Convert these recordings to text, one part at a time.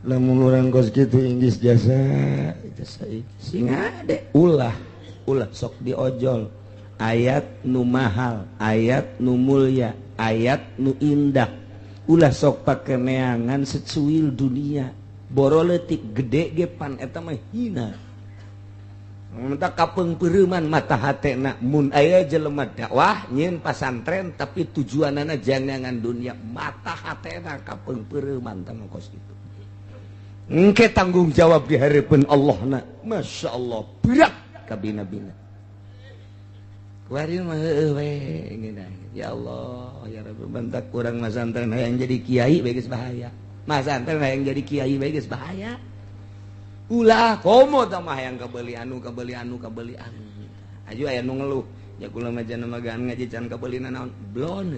Lamun urang kos kitu inggis jasa jasa sing ade ulah ulah sok diojol ayat nu mahal, ayat nu mulia, ayat nu indah. Ulah sok pake neangan secuil dunia. Boro leutik gede ge pan eta mah hina. Menta kapeungpeureman mata hatena mun aya jelema dakwah nyieun pasantren tapi tujuanana jangan dunia, mata hatena kapeungpeureman tah kos kitu. Engke tanggung jawab di hareupeun Allahna. Masya Allah berat kabina-bina. Kuari mah heueuh we ngeunah. Ya Allah ya Rabbi bentak kurang masantren hayang jadi kiai bae geus bahaya. Masantren hayang jadi kiai bae geus bahaya. Ulah komo tah mah hayang kabeli anu kabeli anu kabeli anu. Aju aya nu ngeluh, ya kula mah jana magaan ngaji can kabeli naon blon.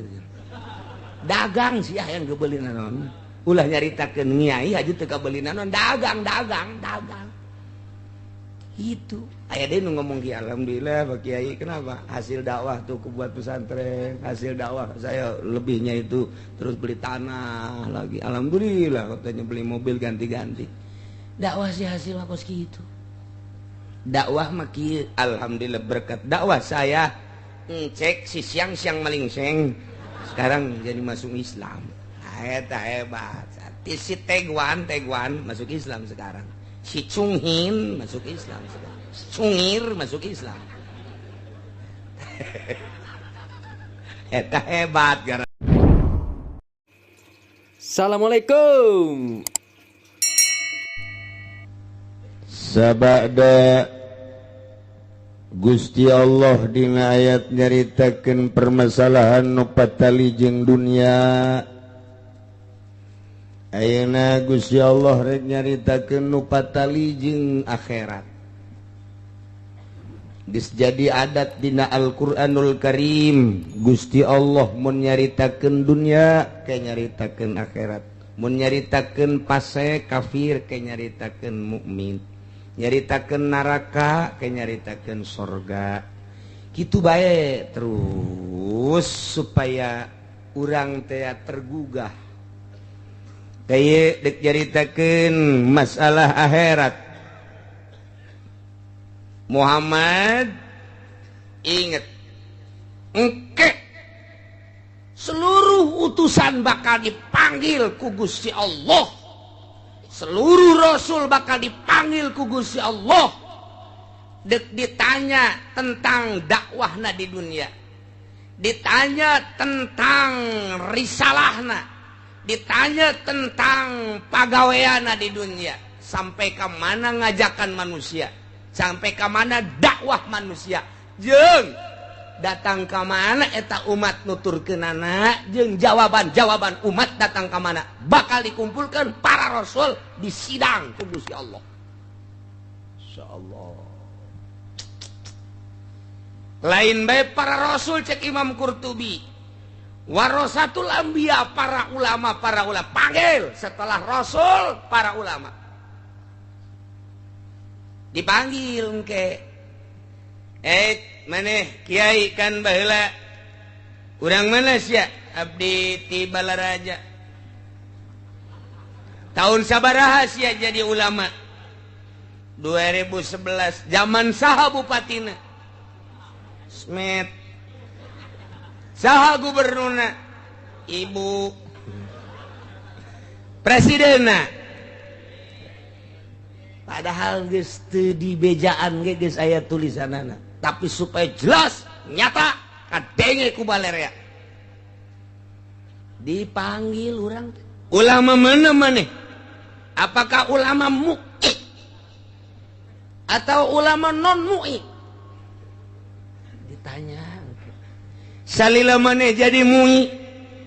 Dagang sia hayang kabeli naon. Ulah nyaritakeun nyai aju teu kabeli naon, dagang dagang dagang. Itu aya deui nu ngomong ki alhamdulillah Pak Kiai, kenapa? Hasil dakwah tuh kubuat pesantren, hasil dakwah saya lebihnya itu terus beli tanah lagi. Alhamdulillah katanya beli mobil ganti-ganti. Dakwah sih hasil kos kitu. Dakwah mah kieu, alhamdulillah berkat dakwah saya ngecek si siang-siang malingseng sekarang jadi masuk Islam. Eta hebat. Si Teguan, Teguan masuk Islam sekarang. Si Cunghin masuk Islam sekarang. Cungir masuk Islam. Eta hebat gara. Assalamualaikum. Sabada Gusti Allah dina ayat nyaritakeun permasalahan nu patali jeung dunia. Ayeuna Gusti Allah rek nyaritakeun nu patali jeung akhirat. Geus jadi adat dina Al-Qur'anul Karim, Gusti Allah mun nyaritakeun dunia ke nyaritakeun akhirat, mun nyaritakeun fasik kafir ke nyaritakeun mukmin, nyaritakeun neraka ke nyaritakeun sorga. Kitu bae terus supaya urang teh tergugah. Teh dek nyaritakeun masalah akhirat. Muhammad inget, engke seluruh utusan bakal dipanggil ku Gusti Allah, seluruh rasul bakal dipanggil ku Gusti Allah, dek ditanya tentang dakwahna di dunia, ditanya tentang risalahna, ditanya tentang pagaweana di dunia, sampai ke mana ngajakan manusia, sampai ke mana dakwah manusia, jeung datang ke mana eta umat nuturkeunana, jeung jawaban-jawaban umat datang ke mana bakal dikumpulkan para rasul di sidang ku Gusti Allah. Insyaallah. Lain bae para rasul cek Imam Qurtubi, warasatul anbiya, para ulama panggil setelah rasul para ulama dipanggil engke. Maneh kiai kan baheula urang mana sia? Abdi ti Balaraja. Tahun sabaraha sia jadi ulama? 2011. Zaman saha bupatina? Smet. Saha gubernurna? Ibu. Presidenna? Padahal geus teu dibejaan ge geus aya tulisanana, tapi supaya jelas nyata kadenge ku balerea dipanggil urang ulama mana maneh? Apakah ulama MUI atau ulama non MUI? Ditanya. Salila maneh jadi MUI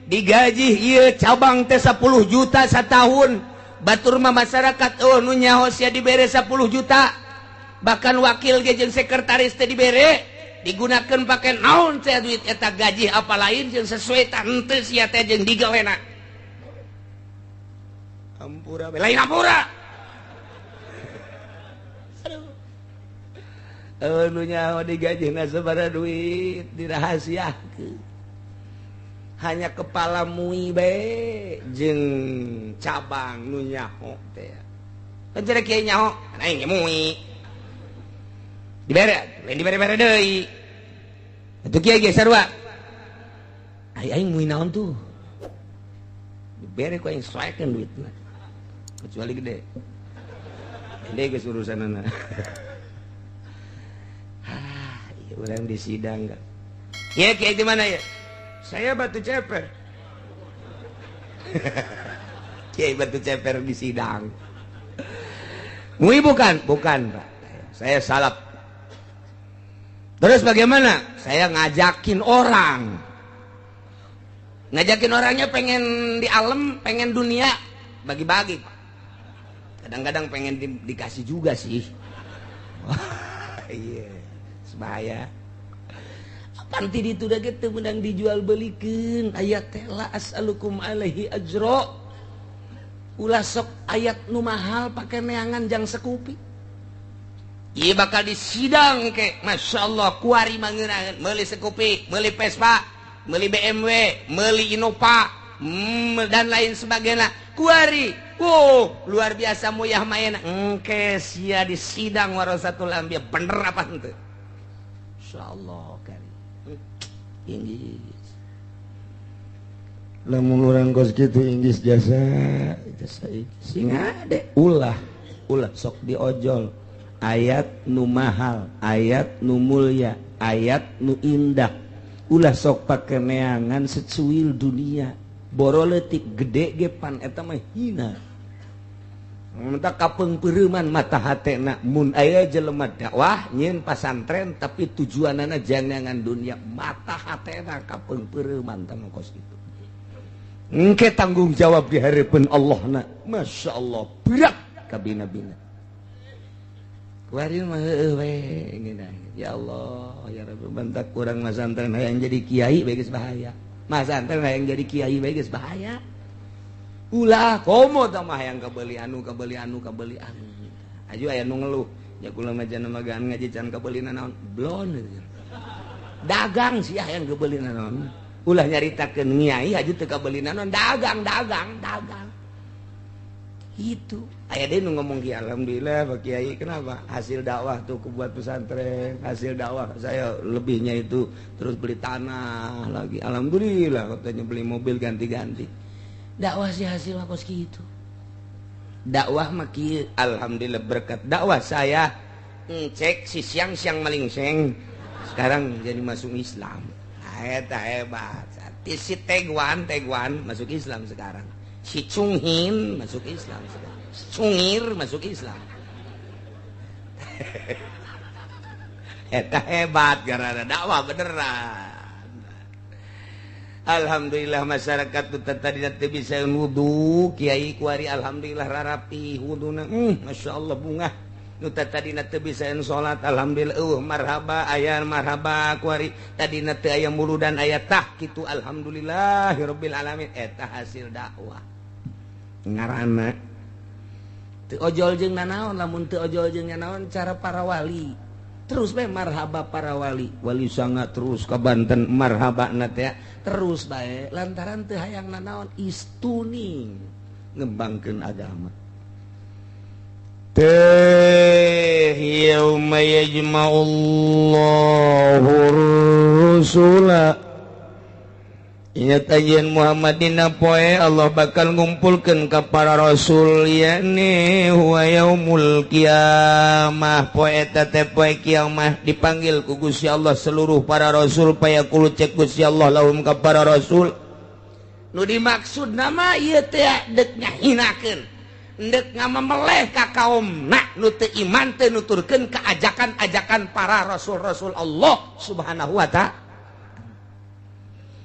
digaji ieu cabang teh 10 juta setahun. Batur mah masyarakat oh nu nyaho sia dibere 10 juta, bahkan wakil ge jeung sekretaris teh dibere, digunakeun pake naon teh duit eta gaji apa lain jeung sesuai tah henteu sia teh jeung digawena. Ampura lain ampura. Aduh. Nu nyaho digajina sabaraha duit dirahasiakeun. Hanya kepala mui bae jeung cabang nu nyaho teh. Kan cenah kiai nyaho, aing mui. Dibere, lain dibere-bere deui. Atuh kiai ge sarua. Ai aing mui naon tuh? Dibere ku aing soekeun duitna. Kecuali gede. Gede geus urusanana. Ah, ieu urang di sidang enggak. Ya kiai di mana ya? Saya batu ceper. Kiai batu ceper di sidang. Mui bukan? Bukan, Pak. Saya salaf. Terus bagaimana? Saya ngajakin orang. Ngajakin orangnya pengen di alam, pengen dunia, bagi-bagi, Pak. Kadang-kadang pengen dikasih juga sih. Wah, iya, sebahaya. Apaan ti ditu da ge teu meunang dijual belikeun. Ayat teh la as'alukum alaihi ajra. Ulah sok ayat nu mahal pake neangan jang sekupi. Ieu bakal disidang ke, Masya Allah, kuari mangeunangeun meuli sekupi, meuli Vespa, meuli BMW, meuli Innova, dan lain sebagainya. Kuari, wow, luar biasa muyah maena. Engke sia di sidang warasatul anbiya bener apa henteu? Insyaallah kali. Inggris. Lamun urang kos kitu Inggris jasa, jasa sing ade ulah, ulah sok diojol. Ayat nu mahal, ayat nu mulia, ayat nu indah. Ulah sok pake neangan secuil dunia. Boro leutik gede ge pan eta mah hina. Menta kapeungpeureuman mata hatena mun aya jelema dakwah nyieun pasantren tapi tujuanana jangan dunia, mata hatena kapeungpeureuman tah kos kitu. Engke tanggung jawab di hareupeun Allahna. Masya Allah berat kabina-bina. Kuari mah heueuh we ngeunah. Ya Allah, ya Rabbi, bentak kurang masantren hayang jadi kiai bae geus bahaya. Masantren hayang jadi kiai bae geus bahaya. Ulah komo tah mah hayang kabeuli anu kabeuli anu kabeuli anu. Aju aya nu ngeluh, nya kula mah cenah mah ngaji can kabeuli naon? Blon. Dagang sia hayang kabeuli naon. Ulah nyaritakeun nyai aju teu kabeuli naon, dagang dagang dagang. Itu aya deui nu ngomong ki alhamdulillah Pak Kiai, kenapa? Hasil dakwah tuh buat pesantren, hasil dakwah saya lebihnya itu terus beli tanah lagi. Alhamdulillah katanya beli mobil ganti-ganti. Dakwah sih hasil kos kitu. Dakwah mah kieu, alhamdulillah berkat dakwah saya ngecek si siang-siang malingseng sekarang jadi masuk Islam. Eta hebat. Si Teguan, Teguan masuk Islam sekarang. Si Cunghin masuk Islam sekarang. Cungir masuk Islam. Eta hebat gara-gara dakwah beneran. Alhamdulillah masyarakat tuh tadi teu bisa wudu, kiai kuari alhamdulillah rarapi wuduna. Masya Allah bungah. Nu tadina teu bisa salat alhamdulillah eueuh marhaba aya marhaba kuari tadina teu aya muludan aya tah kitu alhamdulillahirabbil alamin. Eta hasil dakwah. Ngaranna teu ojol jeung nanaon, lamun teu ojol jeung nanaon cara para wali. Terus bae marhaba para wali, wali sanga terus ka Banten marhaba na teh terus bae lantaran teu hayang nanaon istuni ngembangkeun agama. Teh yauma yajma'ullahu rusula. Ingat ajian Muhammad dina poe Allah bakal ngumpulkeun ka para rasul yakni huwa yaumul qiyamah. Poe eta teh poe kiamah dipanggil ku Gusti Allah seluruh para rasul payaqulu cek Gusti Allah lahum ka para rasul. Nu dimaksud nama ieu teh deuk ngahinakeun, ndek ngamemeleh ka kaumna nu teu iman teu nuturkeun ka ajakan-ajakan para rasul-rasul Allah Subhanahu wa ta'ala.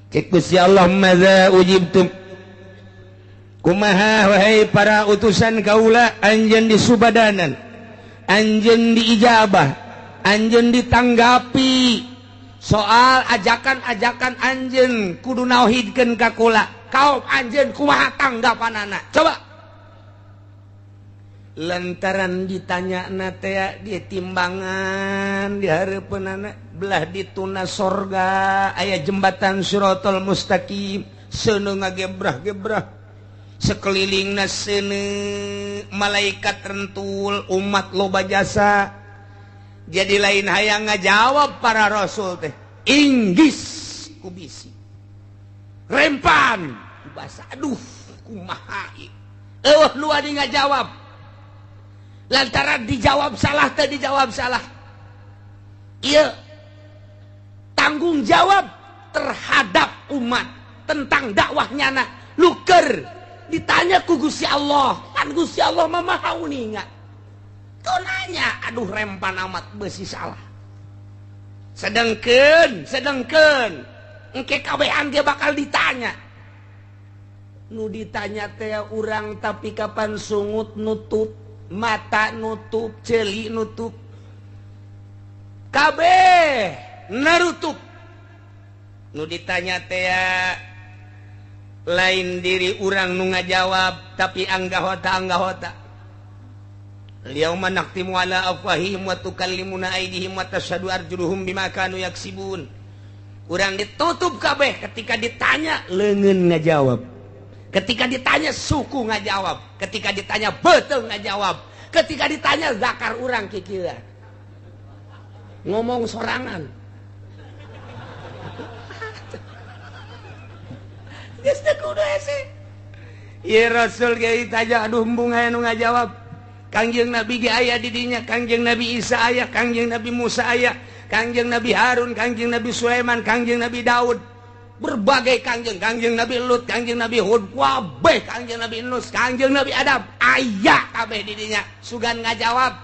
Cek Gusti Allah madza ujibtum, kumaha wahai para utusan kaula anjeun disubadanan, anjeun diijabah, anjeun ditanggapi soal ajakan-ajakan anjeun kudu nauhidkeun ka kula. Kaum anjeun kumaha tanggapanana? Coba lantaran ditanya na teh di timbangan di hareupeunana belah dituna sorga aya jembatan Siratal Mustaqim Seuneu ngagebrah-gebrah sekelilingna seuneu malaikat rentul umat loba jasa. Jadi lain hayang ngajawab para rasul teh inggis ku bisi rempan ku basa aduh kumaha eueuh nu adi ngajawab lantaran dijawab salah teh dijawab salah. Ieu tanggung jawab terhadap umat tentang dakwah nyana luker ditanya ku Gusti Allah kan Gusti Allah mah maha uninga. Kau nanya aduh rempan amat besi salah. Sedengkeun engke kabehan dia bakal ditanya. Nu ditanya teh urang tapi kapan sungut nutup, mata nutup, ceuli nutup. Kabeh narutup. Nu ditanya teh lain diri urang nu ngajawab tapi anggahota. Yauma naqtimu ala afwahihim wa tukallimuna aydihim wa tashhadu arjuluhum bima kanu yaksibun. Urang ditutup kabeh ketika ditanya leungeun ngajawab. Ketika ditanya suku ngajawab, ketika ditanya beuteung ngajawab, ketika ditanya zakar urang kikieu. Ngomong sorangan. Geus teu kudu hese. Ieu Rasul ge ditanya aduh embung aya nu ngajawab. Kangjeng Nabi ge aya di dinya, Kangjeng Nabi Isa aya, Kangjeng Nabi Musa aya, Kangjeng Nabi Harun, Kangjeng Nabi Sulaiman, Kangjeng Nabi Daud, berbagai kangjeng, Kangjeng Nabi Lut, Kangjeng Nabi Hud, kabeh Kangjeng Nabi Nus, Kangjeng Nabi Adam, aya kabeh di dinya, sugan ngajawab.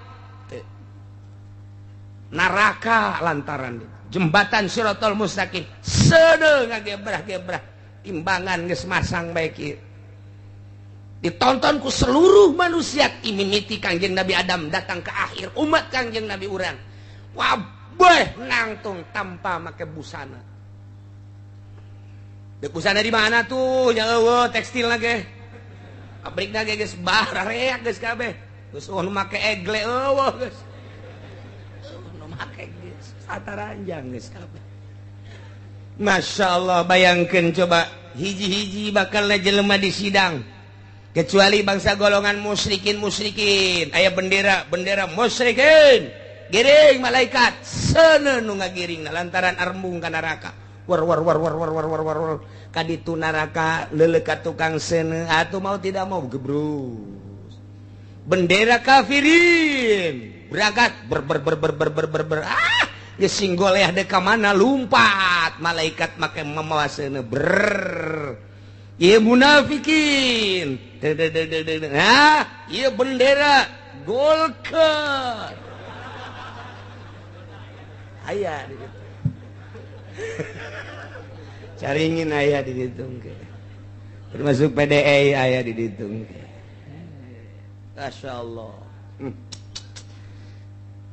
Neraka lantaran jembatan Siratal Mustaqim seudeuh ngagebrah-gebrah, timbangan geus masang bae kieu. Ditonton ku seluruh manusia imimiti Kangjeng Nabi Adam datang ke akhir umat Kangjeng Nabi urang. Wabeh nangtung tanpa make busana. Dek busana di mana tuh? Ya eueuh tekstil ge. Pabrikna ge geus barareak geus kabeh. Geus eueuh nu make egle eueuh geus. Eueuh nu make geus sataranjang geus kabeh. Masya Allah, bayangkeun coba hiji-hiji bakal jelema di sidang. Kecuali bangsa golongan musyrikin aya bendera musyrikin giring malaikat seuneu nu ngagiring lantaran arembung ka neraka war war war war war war war war war ka ditu neraka leuleuk ka tukang seuneu atuh mau tidak mau gebrus bendera kafirin berangkat ber ber ber ber ber ber ber, ber. Ah geus singgoleh deuk ka mana lumpat malaikat make mamawa seuneu ber. Ieu munafikin. Nah, ieu bendera Golkar. Aya di ditu. Caringin aya di ditu. Termasuk PDI aya di ditu. Masya Allah.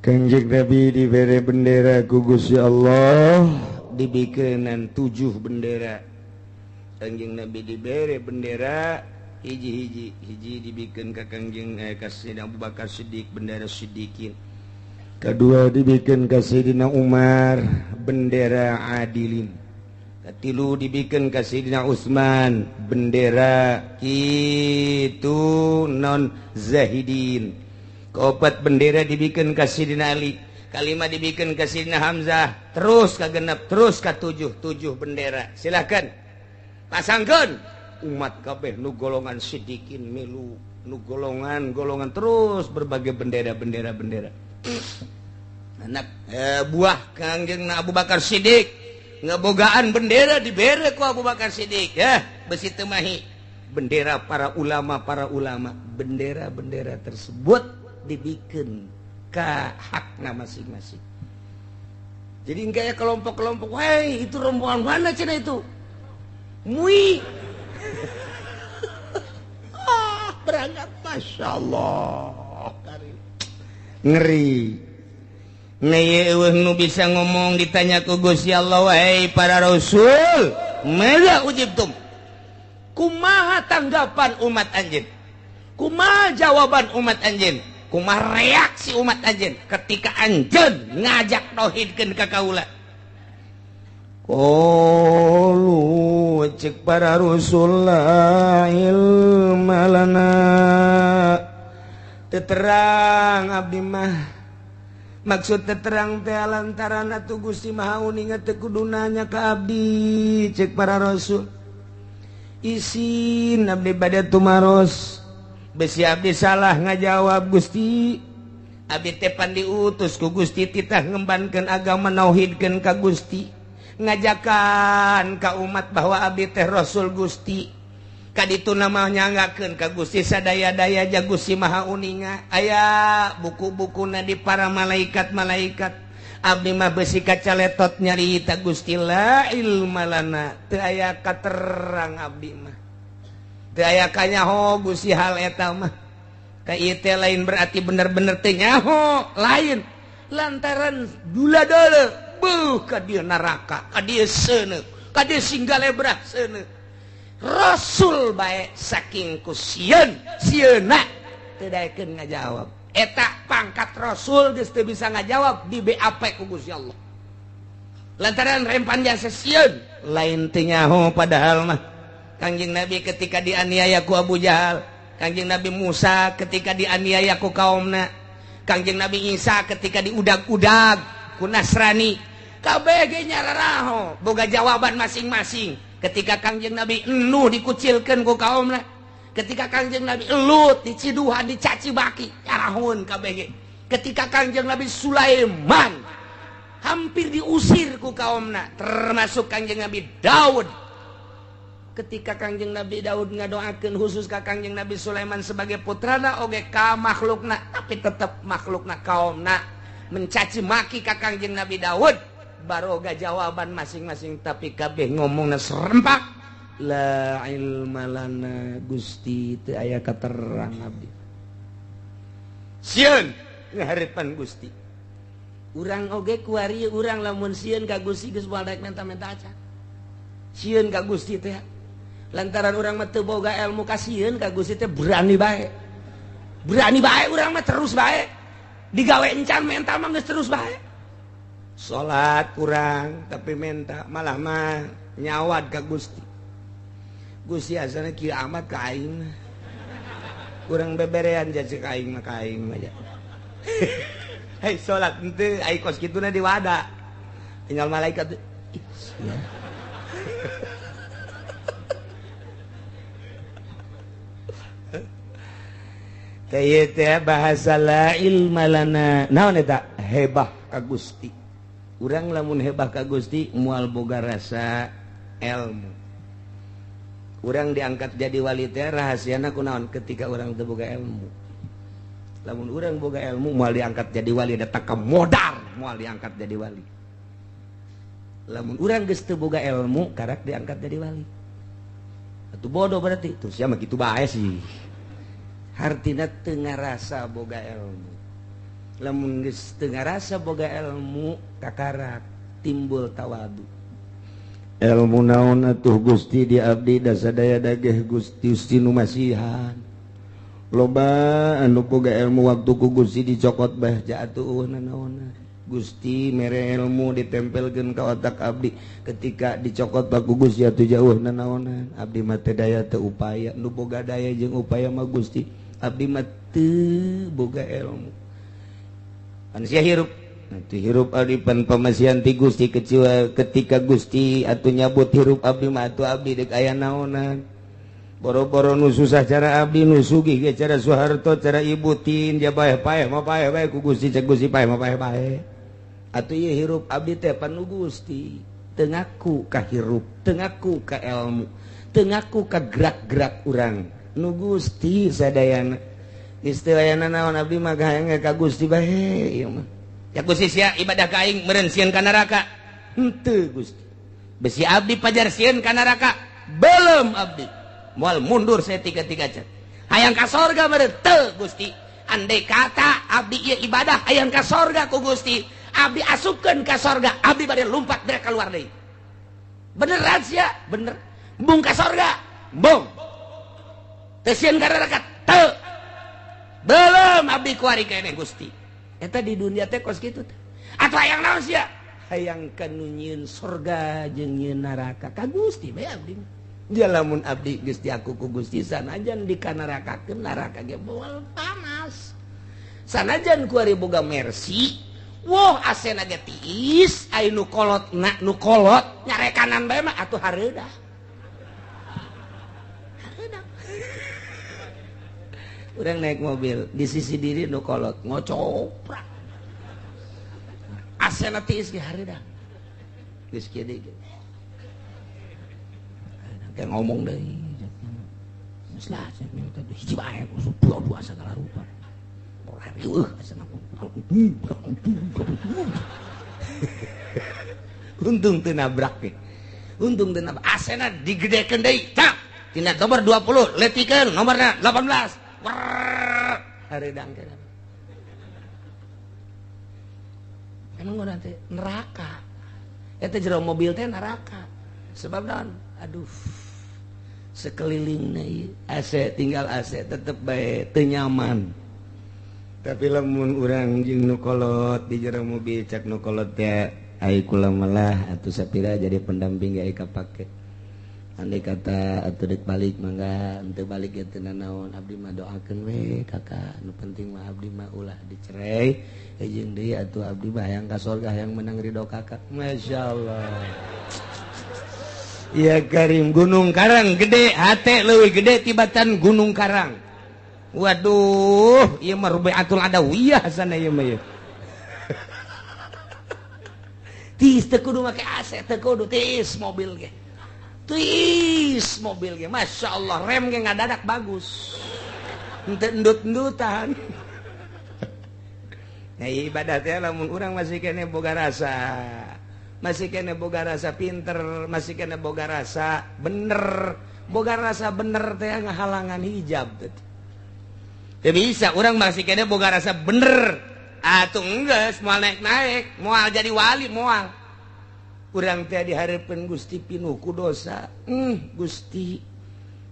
Kangjeng Nabi dibere bendera ku Gusti Allah, dibikenan 7 bendera. Kangjeng Nabi dibere bendera hiji-hiji, hiji dibikin ka Kangjeng ka Sayyidina Abu Bakar Siddiq bendera Siddiqin. Kedua dibikin ka Sayyidina Umar bendera Adilin. Katilu dibikin ka Sayyidina Utsman bendera kitu non Zahidin. Keopat bendera dibikin ka Sayyidina Ali. Kalima dibikin ka Sayyidina Hamzah. Terus ka genep, terus ka tujuh, tujuh bendera. Silakan pasangkeun umat kabeh nu golongan sidikin milu nu golongan terus berbagai bendera. Anak buah Kangjeng Abu Bakar Siddiq ngebogaan bendera dibere ku Abu Bakar Siddiq ya besi teu mahi bendera para ulama bendera-bendera tersebut dibikin ka hakna masing-masing. Jadi enggak ya kelompok-kelompok, "Weh, itu rombongan mana cenah itu?" Mui. Ah, berangkat Masya Allah. Ngeri. Eueuh nu bisa ngomong ditanya ku Gusti Allah, "Wahai para rasul, madza ujibtum?" Kumaha tanggapan umat anjeun? Kumaha jawaban umat anjeun? Kumaha reaksi umat anjeun ketika anjeun ngajak tauhidkeun ka kaula? Qalu cek para rasul la ilma lana teterang abdi mah maksud teterang teh lantaran atuh Gusti Maha Uninga teu kudu nanya ka abdi cek para rasul isin abdi bade tumaros besi abdi salah ngajawab Gusti abdi teh pan diutus ku Gusti titah ngembankeun agama nauhidkeun ka Gusti ngajakan ka umat bahwa abdi teh rasul Gusti kaditu nama nyanggakeun ka Gusti sadaya-daya ja Gusti Maha Uninga aya buku-bukuna di para malaikat-malaikat abdi mah besi kacaletot nyarita Gusti la ilma lana teu aya katerang abdi mah teu aya kanyaho Gusti hal eta mah ka ieu teh lain berarti bener-bener teu nyaho lain lantaran dula-dala beuh ka dieu neraka ka dieu seuneu ka dieu singgalebrah seuneu rasul bae saking ku sieun sieuna teu daekeun ngajawab eta pangkat rasul geus teu bisa ngajawab di BAP ku Gusti Allah lantaran rempan jasa sieun lain teu nyaho padahal mah Kangjeng Nabi ketika dianiaya ku Abu Jahal, Kangjeng Nabi Musa ketika dianiaya ku kaumna, Kangjeng Nabi Isa ketika diudag-udag ku Nasrani, kabeh ge nyararaho boga jawaban masing-masing. Ketika Kangjeng Nabi Nuh dikucilkeun ku kaumna, ketika Kangjeng Nabi Lut diciduhan dicaci maki nyarahun kabeh ge. Ketika Kangjeng Nabi Sulaiman hampir diusir ku kaumna, termasuk Kangjeng Nabi Daud. Ketika Kangjeng Nabi Daud ngadoakeun khusus ka Kangjeng Nabi Sulaiman sebagai putrana oge ka makhlukna, tapi tetep makhlukna kaumna mencaci maki ka Kangjeng Nabi Daud, baroga jawaban masing-masing tapi kabeh ngomongna serempak la ilma lana Gusti teu aya katerang abdi sieun ngaharepan Gusti. Urang oge kuari urang lamun sieun ka Gusti geus moal daek menta-menta acan sieun ka Gusti teh lantaran urang mah teu boga ilmu kasieun ka Gusti teh berani bae urang mah terus bae digawe encan menta mah geus terus bae salat kurang tapi menta malah mah nyawad ka Gusti. Gusti asana kieu amat ka aing kurang beberean jasa ka aing mah ka aing mah. Hei salat henteu ai kos kituna diwada tinggal malaikat ih sia. Teh teh bahasa la ilma lana naon eta hebah ka Gusti. Urang lamun hebah ka Gusti moal boga rasa ilmu. Urang diangkat jadi wali teh rahasiana kunaon ketika urang teu boga ilmu. Lamun urang boga ilmu moal diangkat jadi wali datang ka modar moal diangkat jadi wali. Lamun urang geus teu boga ilmu karak diangkat jadi wali. Atuh bodoh berarti tuh sia mah kitu bae sih. Hartina teu ngarasa boga ilmu. Lamun geus teu ngarasa boga ilmu kakarak timbul tawadu. Ilmu naon atuh Gusti di abdi da sadaya dageh Gusti Gusti nu masihan. Loba anu boga ilmu waktu ku Gusti dicokot bah jatuh nanaonan. Gusti mere ilmu ditempelkeun ka otak abdi ketika dicokot bah ku Gusti atuh jauh nanaonan. Abdi mah teu daya teu upaya nu boga daya jeung upaya mah Gusti. Abdi mah teu boga ilmu. Pan sia hirup atuh hirup abdi pan pamasihan ti Gusti kecewa ketika Gusti atuh nyabut hirup abdi mah atuh abdi deuk aya naonan. Boro-boro nu susah cara abdi nu sugih ge cara Soeharto cara Ibu Tin ja paeh paeh mah paeh bae ku Gusti cek Gusti paeh mah paeh bae. Atuh ieu hirup abdi teh pan nu Gusti teu ngaku ka hirup teu ngaku ka ilmu teu ngaku ka gerak-gerak urang nu Gusti sadayana. Istilahna naon abdi mah hayang ka Gusti bae ieu mah. Ya Gusti sia ibadah ka aing meureun sieun ka neraka. Henteu Gusti. Besi abdi pajar sieun ka neraka. Belum abdi. Moal mundur saya tiga-tiga can. Hayang ka sorga meureun teu Gusti. Andai kata abdi ieu ibadah hayang ka sorga ku Gusti, abdi asupkeun ka sorga, abdi bade lumpat direk keluar deui. Beneran sia? Bener. Bung ka sorga? Bung. Teu sieun ka neraka? Teu. Belum abdi kuari keneh Gusti. Eta di dunia teh kos kitu teh. Atuh hayang naon sia? Hayang ka nu nyieun sorga jeung nyieun neraka ka Gusti bae abdi. Dia lamun abdi geus diaku ku Gusti sanajan dikanarakakeun neraka ge moal panas. Sanajan ku ari boga Mercy, woh asena ge tiis, ai nu kolot na nu kolot nyarekanan bae mah atuh hareudah. Hareudah. Urang naik mobil di sisi diri nu kolot ngocoprak. Asena tiis ge hareudah. Geus kieu deui. Kayak ngomong deui. Geus lah cenah teh hiji bae dua segala rupa. Untung teu nabrak ge. Untung teu nabrak. Asena digedekeun deui. Cak. Tina nomor 20 letikeun nomorna 18. Hareudang teh. Emang urang teh neraka. Eta jero mobil teh neraka. Sebab naon? Aduh. Sekelilingna ieu AC tinggal AC tetep bae teu nyaman. Tapi lamun urang jeung nu kolot di jero mobil cak nu kolot teh ai kula malah atuh sapira jadi pendamping ge kapake. Andai kata atuh deuk balik mangga henteu balik ge teu nanaon abdi mah doakeun we kakak nu penting mah abdi mah ulah dicerai jeung deui atuh abdi mah hayang ka sorga hayang menang ridho kakak. Masyaallah. Ya Karim Gunung Karang gede hate leuwih gede tibatan Gunung Karang. Waduh, ieu mah Rubiatul Adawiyah sana ieu mah ieu. Tiis teu kudu make AC, teu kudu tiis mobil ge. Tiis mobil ge, masyaallah rem ge ngadadak bagus. Henteu endut-endutan. Nah, ibadah teh lamun urang masih keneh boga rasa. Masih keneh boga rasa pinter, masih keneh boga rasa bener. Boga rasa bener teh ngahalangan hijab teh. Teu bisa urang masih keneh boga rasa bener. Atuh enggeus moal naik-naik, moal jadi wali moal. Urang teh dihareupeun Gusti pinuh ku dosa. Gusti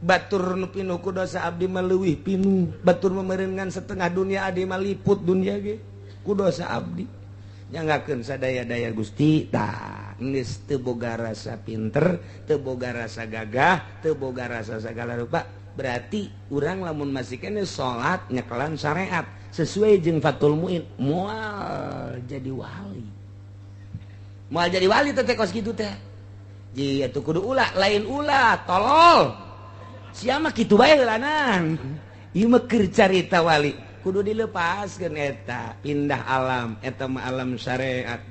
batur nu pinuh ku dosa abdi mah leuwih pinuh. Batur memerengan setengah dunia abdi mah liput dunia ge ku dosa abdi. Nyanggakeun sadaya-daya Gusti tah geus teu boga rasa pinter, teu boga rasa gagah, teu boga rasa sagala rupa. Berarti urang lamun masih keneh salat nyekelan syariat sesuai jeung Fathul Muin moal jadi wali. Moal jadi wali teh kos kitu teh. Ji atuh kudu ulah, lain ulah, tolol. Sia mah kitu bae heulanan. Ieu mah keur carita wali. Kudu dilepaskeun eta, pindah alam, eta mah alam syariat.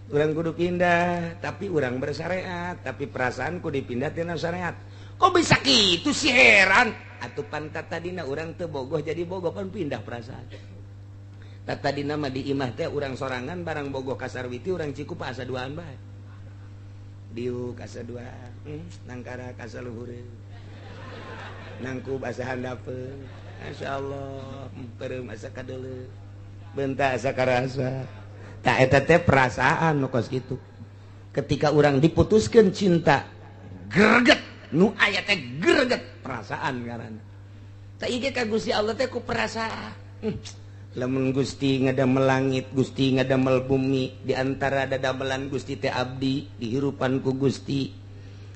Urang kudu pindah, tapi urang bersyariat, tapi perasaan kudu dipindah tina syariat. Kok bisa gitu sih heran? Atuh pan tadina urang teu bogoh jadi bogoh pan pindah perasaan. Tadina mah di imah teh urang sorangan barang bogoh kasarwiti urang cikup asa duaan bae. Diuk asa duaan, nangkara ka saluhureun. Nangkub asa handapeun. Masyaallah, peureum asa kadeuleu. Bentak asa karasa. Tah eta teh perasaan nu kos kitu. Ketika urang diputuskeun cinta, greget nu aya teh greget perasaan ngaranna. Tah ieu ka Gusti Allah teh ku perasaan. Lamun Gusti ngadamel langit, Gusti ngadamel bumi, di antara dadamelan Gusti teh abdi dihirupan ku Gusti.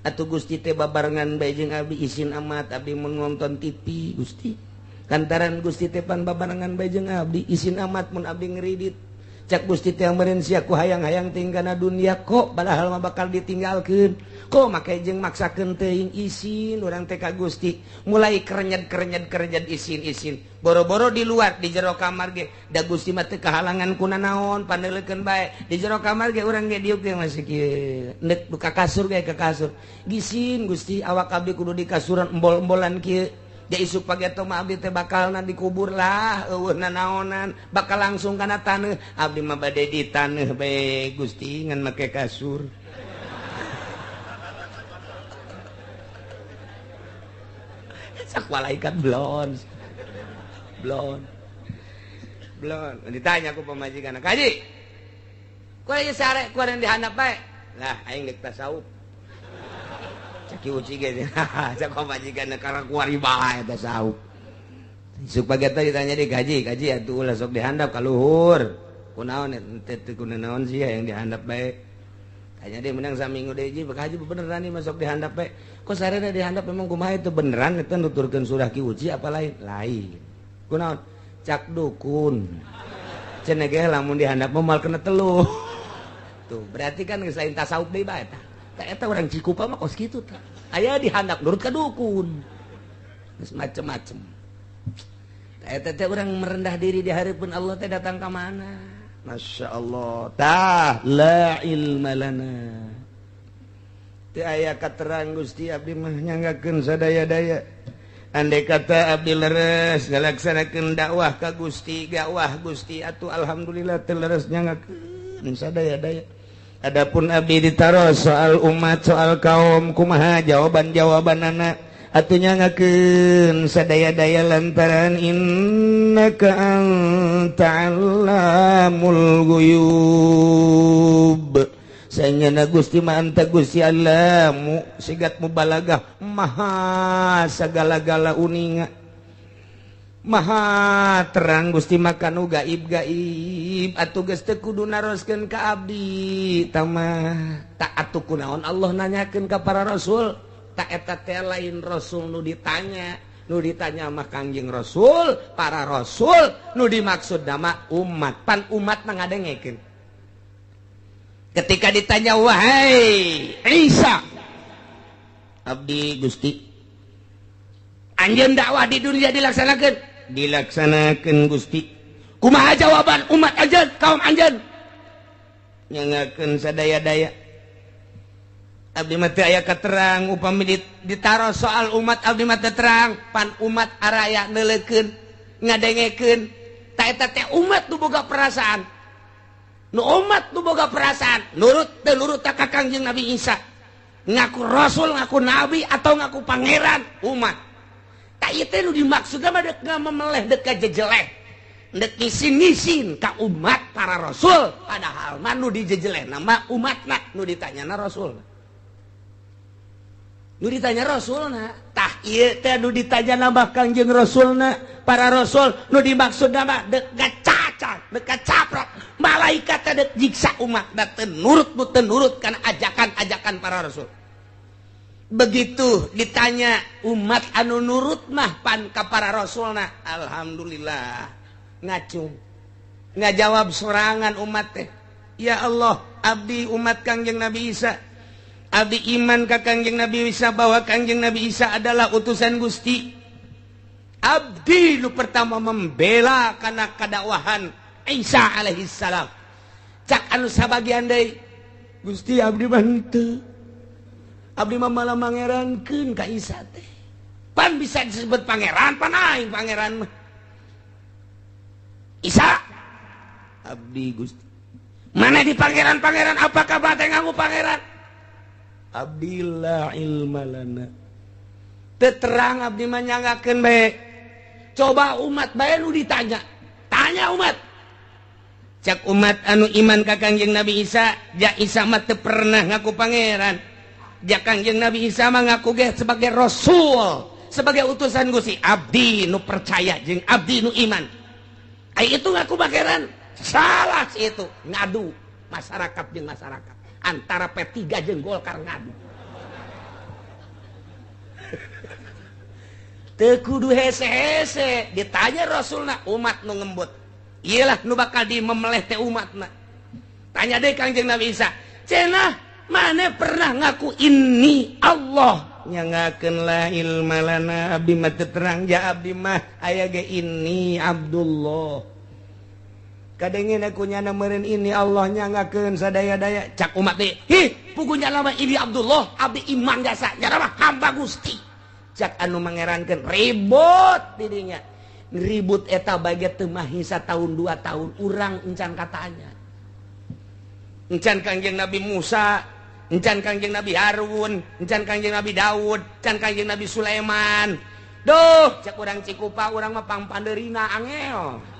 Atuh Gusti teh babarengan bae jeung abdi isin amat abdi mun nonton TV Gusti. Kantaran Gusti teh pan babarengan bae jeung abdi isin amat mun abdi ngeridit. Cak Gusti teh meureun sia ku hayang-hayang tinggalna dunia kok padahal mah bakal ditinggalkeun. Kok make jeung maksakeun teuing isin urang teh ka Gusti. Mulai kerenyet-kerenyet isin-isin. Boro-boro di luar di jero kamar ge da Gusti mah teu kahalangan ku nanaon pandeuleukeun bae. Di jero kamar ge urang ge diuk ge masih kieu. Neuk ka kasur ge ka kasur. Gisin Gusti awak abdi kudu di kasuran embol-embolan kieu. Ja isuk pageto mah abdi teh bakalna dikubur lah eueuh nanaonan bakal langsung kana taneuh abdi mah bade di taneuh bae Gusti ngan make kasur. Sak malaikat blon. Blon. Blon ditanya ku pamajikan, "Kaji, ku ieu sare ku yang dihandap bae?" Lah aing deuk tasawuf. Caki uci ge cak pamajikan karena kuari bae tasawuf. Isuk pagi teh ditanya di gaji, gaji atuh ulah sok dihandap ka luhur. Kunaon teh teu kunaon sih yang dihandap bae. Tanya dia menang saminggu deui ji bek haji beneran nih masuk dihandap bae. Kok sarena dihandap memang kumaha itu beneran eta nuturkeun surah Ki Uci apa lain? Lain. Kunaon? Cak dukun. Cenah ge lamun dihandap mah moal kena teluh. Tuh, berarti kan geus lain tasawuf deui bae tah. Tah eta urang Cikupa mah kos kitu tah. Aya dihandap nurut ka dukun. Geus macem-macem. Tah eta teh urang merendah diri di hareupeun Allah teh datang ka mana? Masya Allah. Tah la ilma lana. Teu aya katerang Gusti abdi mah nyanggakeun sadaya-daya. Andai kata abdi leres ngalaksanakeun dakwah ka Gusti, dakwah Gusti atuh alhamdulillah teu leres nyanggakeun sadaya-daya. Adapun abdi ditaros soal umat, soal kaum kumaha jawaban-jawabanana atuh nyangakeun sadaya-daya lantaran innaka anta allamul ghuyub. Sanyana Gusti ma anta Gusti Allamu sigat mubalagah maha sagala-gala uninga maha terang Gusti maka nu gaib-gaib atuh geus teu kudu naroskeun ka abdi tamah tak atuh kunaon Allah nanyakeun ka para rasul. Tak eta teh lain rasul nu ditanya, nu ditanya mah Kangjeng Rasul, para rasul, nu dimaksud nama umat. Pan umat mah ngadengekeun. Ketika ditanya wahai Isa, abdi Gusti, anjeun dakwah di dunia dilaksanakeun? Dilaksanakeun Gusti. Kumaha jawaban umat anjeun, kaum anjeun? Nyangakeun sadaya-daya. Abdi mah teu aya katerang upami ditaros soal umat abdi mah teu terang pan umat araya neuleukeun ngadengekeun ta eta teh umat nu boga perasaan nu umat nu boga perasaan nurut teu nurut ka Kangjeng Nabi Isa ngaku rasul ngaku nabi atau ngaku pangeran umat ta ieu teh nu dimaksudna mah deuk ngamemeleh deuk kajejeleh deuk ngisin-ngisin ka umat para rasul padahal mah nu dijejelehna mah umatna nu ditanyana rasul. Nu ditanya rasulna tah ieu teh nu ditanya mah Kangjeng Rasulna para rasul nu dimaksudna mah deuk gacaca deuk kacaprok malaikat teh deuk nyiksa umat da teu nurut nu teu nurut kana ajakan-ajakan para rasul. Begitu ditanya umat anu nurut mah pan ka para rasulna alhamdulillah ngacung ngajawab sorangan umat teh ya Allah abdi umat Kangjeng Nabi Isa abdi iman ka Kangjeng Nabi Isa bahwa Kangjeng Nabi Isa adalah utusan Gusti. Abdi nu pertama membela kana kadakwahan Isa alaihissalam. Cak anu sabagian deui Gusti abdi mah henteu. Abdi mah malah mangerankeun ka Isa teh. Pan bisa disebut pangeran, pan aing pangeran mah. Isa abdi Gusti. Mana di pangeran-pangeran apakah bate ngaku pangeran? Abdi la ilma lana. Teu terang abdi mah nyanggakeun bae. Coba umat bae nu ditanya. Tanya umat. Cak umat anu iman ka Kangjeng Nabi Isa, ja Isa mah teu pernah ngaku pangeran. Ja Kangjeng Nabi Isa mah ngaku ge sebagai rasul, sebagai utusan Gusti. Abdi nu percaya jeung abdi nu iman. Ai itu ngaku pangeran. Salah sih itu, ngadu masyarakat jeung masyarakat. Antara P3 jeung Golkar ngadu. Teu kudu hese-hese, ditanya rasulna umat nu ngembut. Iyalah nu bakal dimemeleh teh umatna. Tanya deui Kangjeng Nabi Isa, "Cenah maneh pernah ngaku ini Allah?" Nyangakeun la ilma lana abdi mah teu terang ja abdi mah aya ge ini Abdullah. Kadengin aku nyana meureun ini Allah nyangakeun sadaya-daya cak umat teh hi pugunya lama ini Abdullah abdi iman jasa nyana mah hamba Gusti cak anu mangerankeun ribut didinya ribut eta bage teu mahi satahun 2 tahun urang encan katanya encan Kangjeng Nabi Musa encan Kangjeng Nabi Harun encan Kangjeng Nabi Daud encan Kangjeng Nabi Sulaiman duh cak urang Cikupa urang mah pangpandeurina angel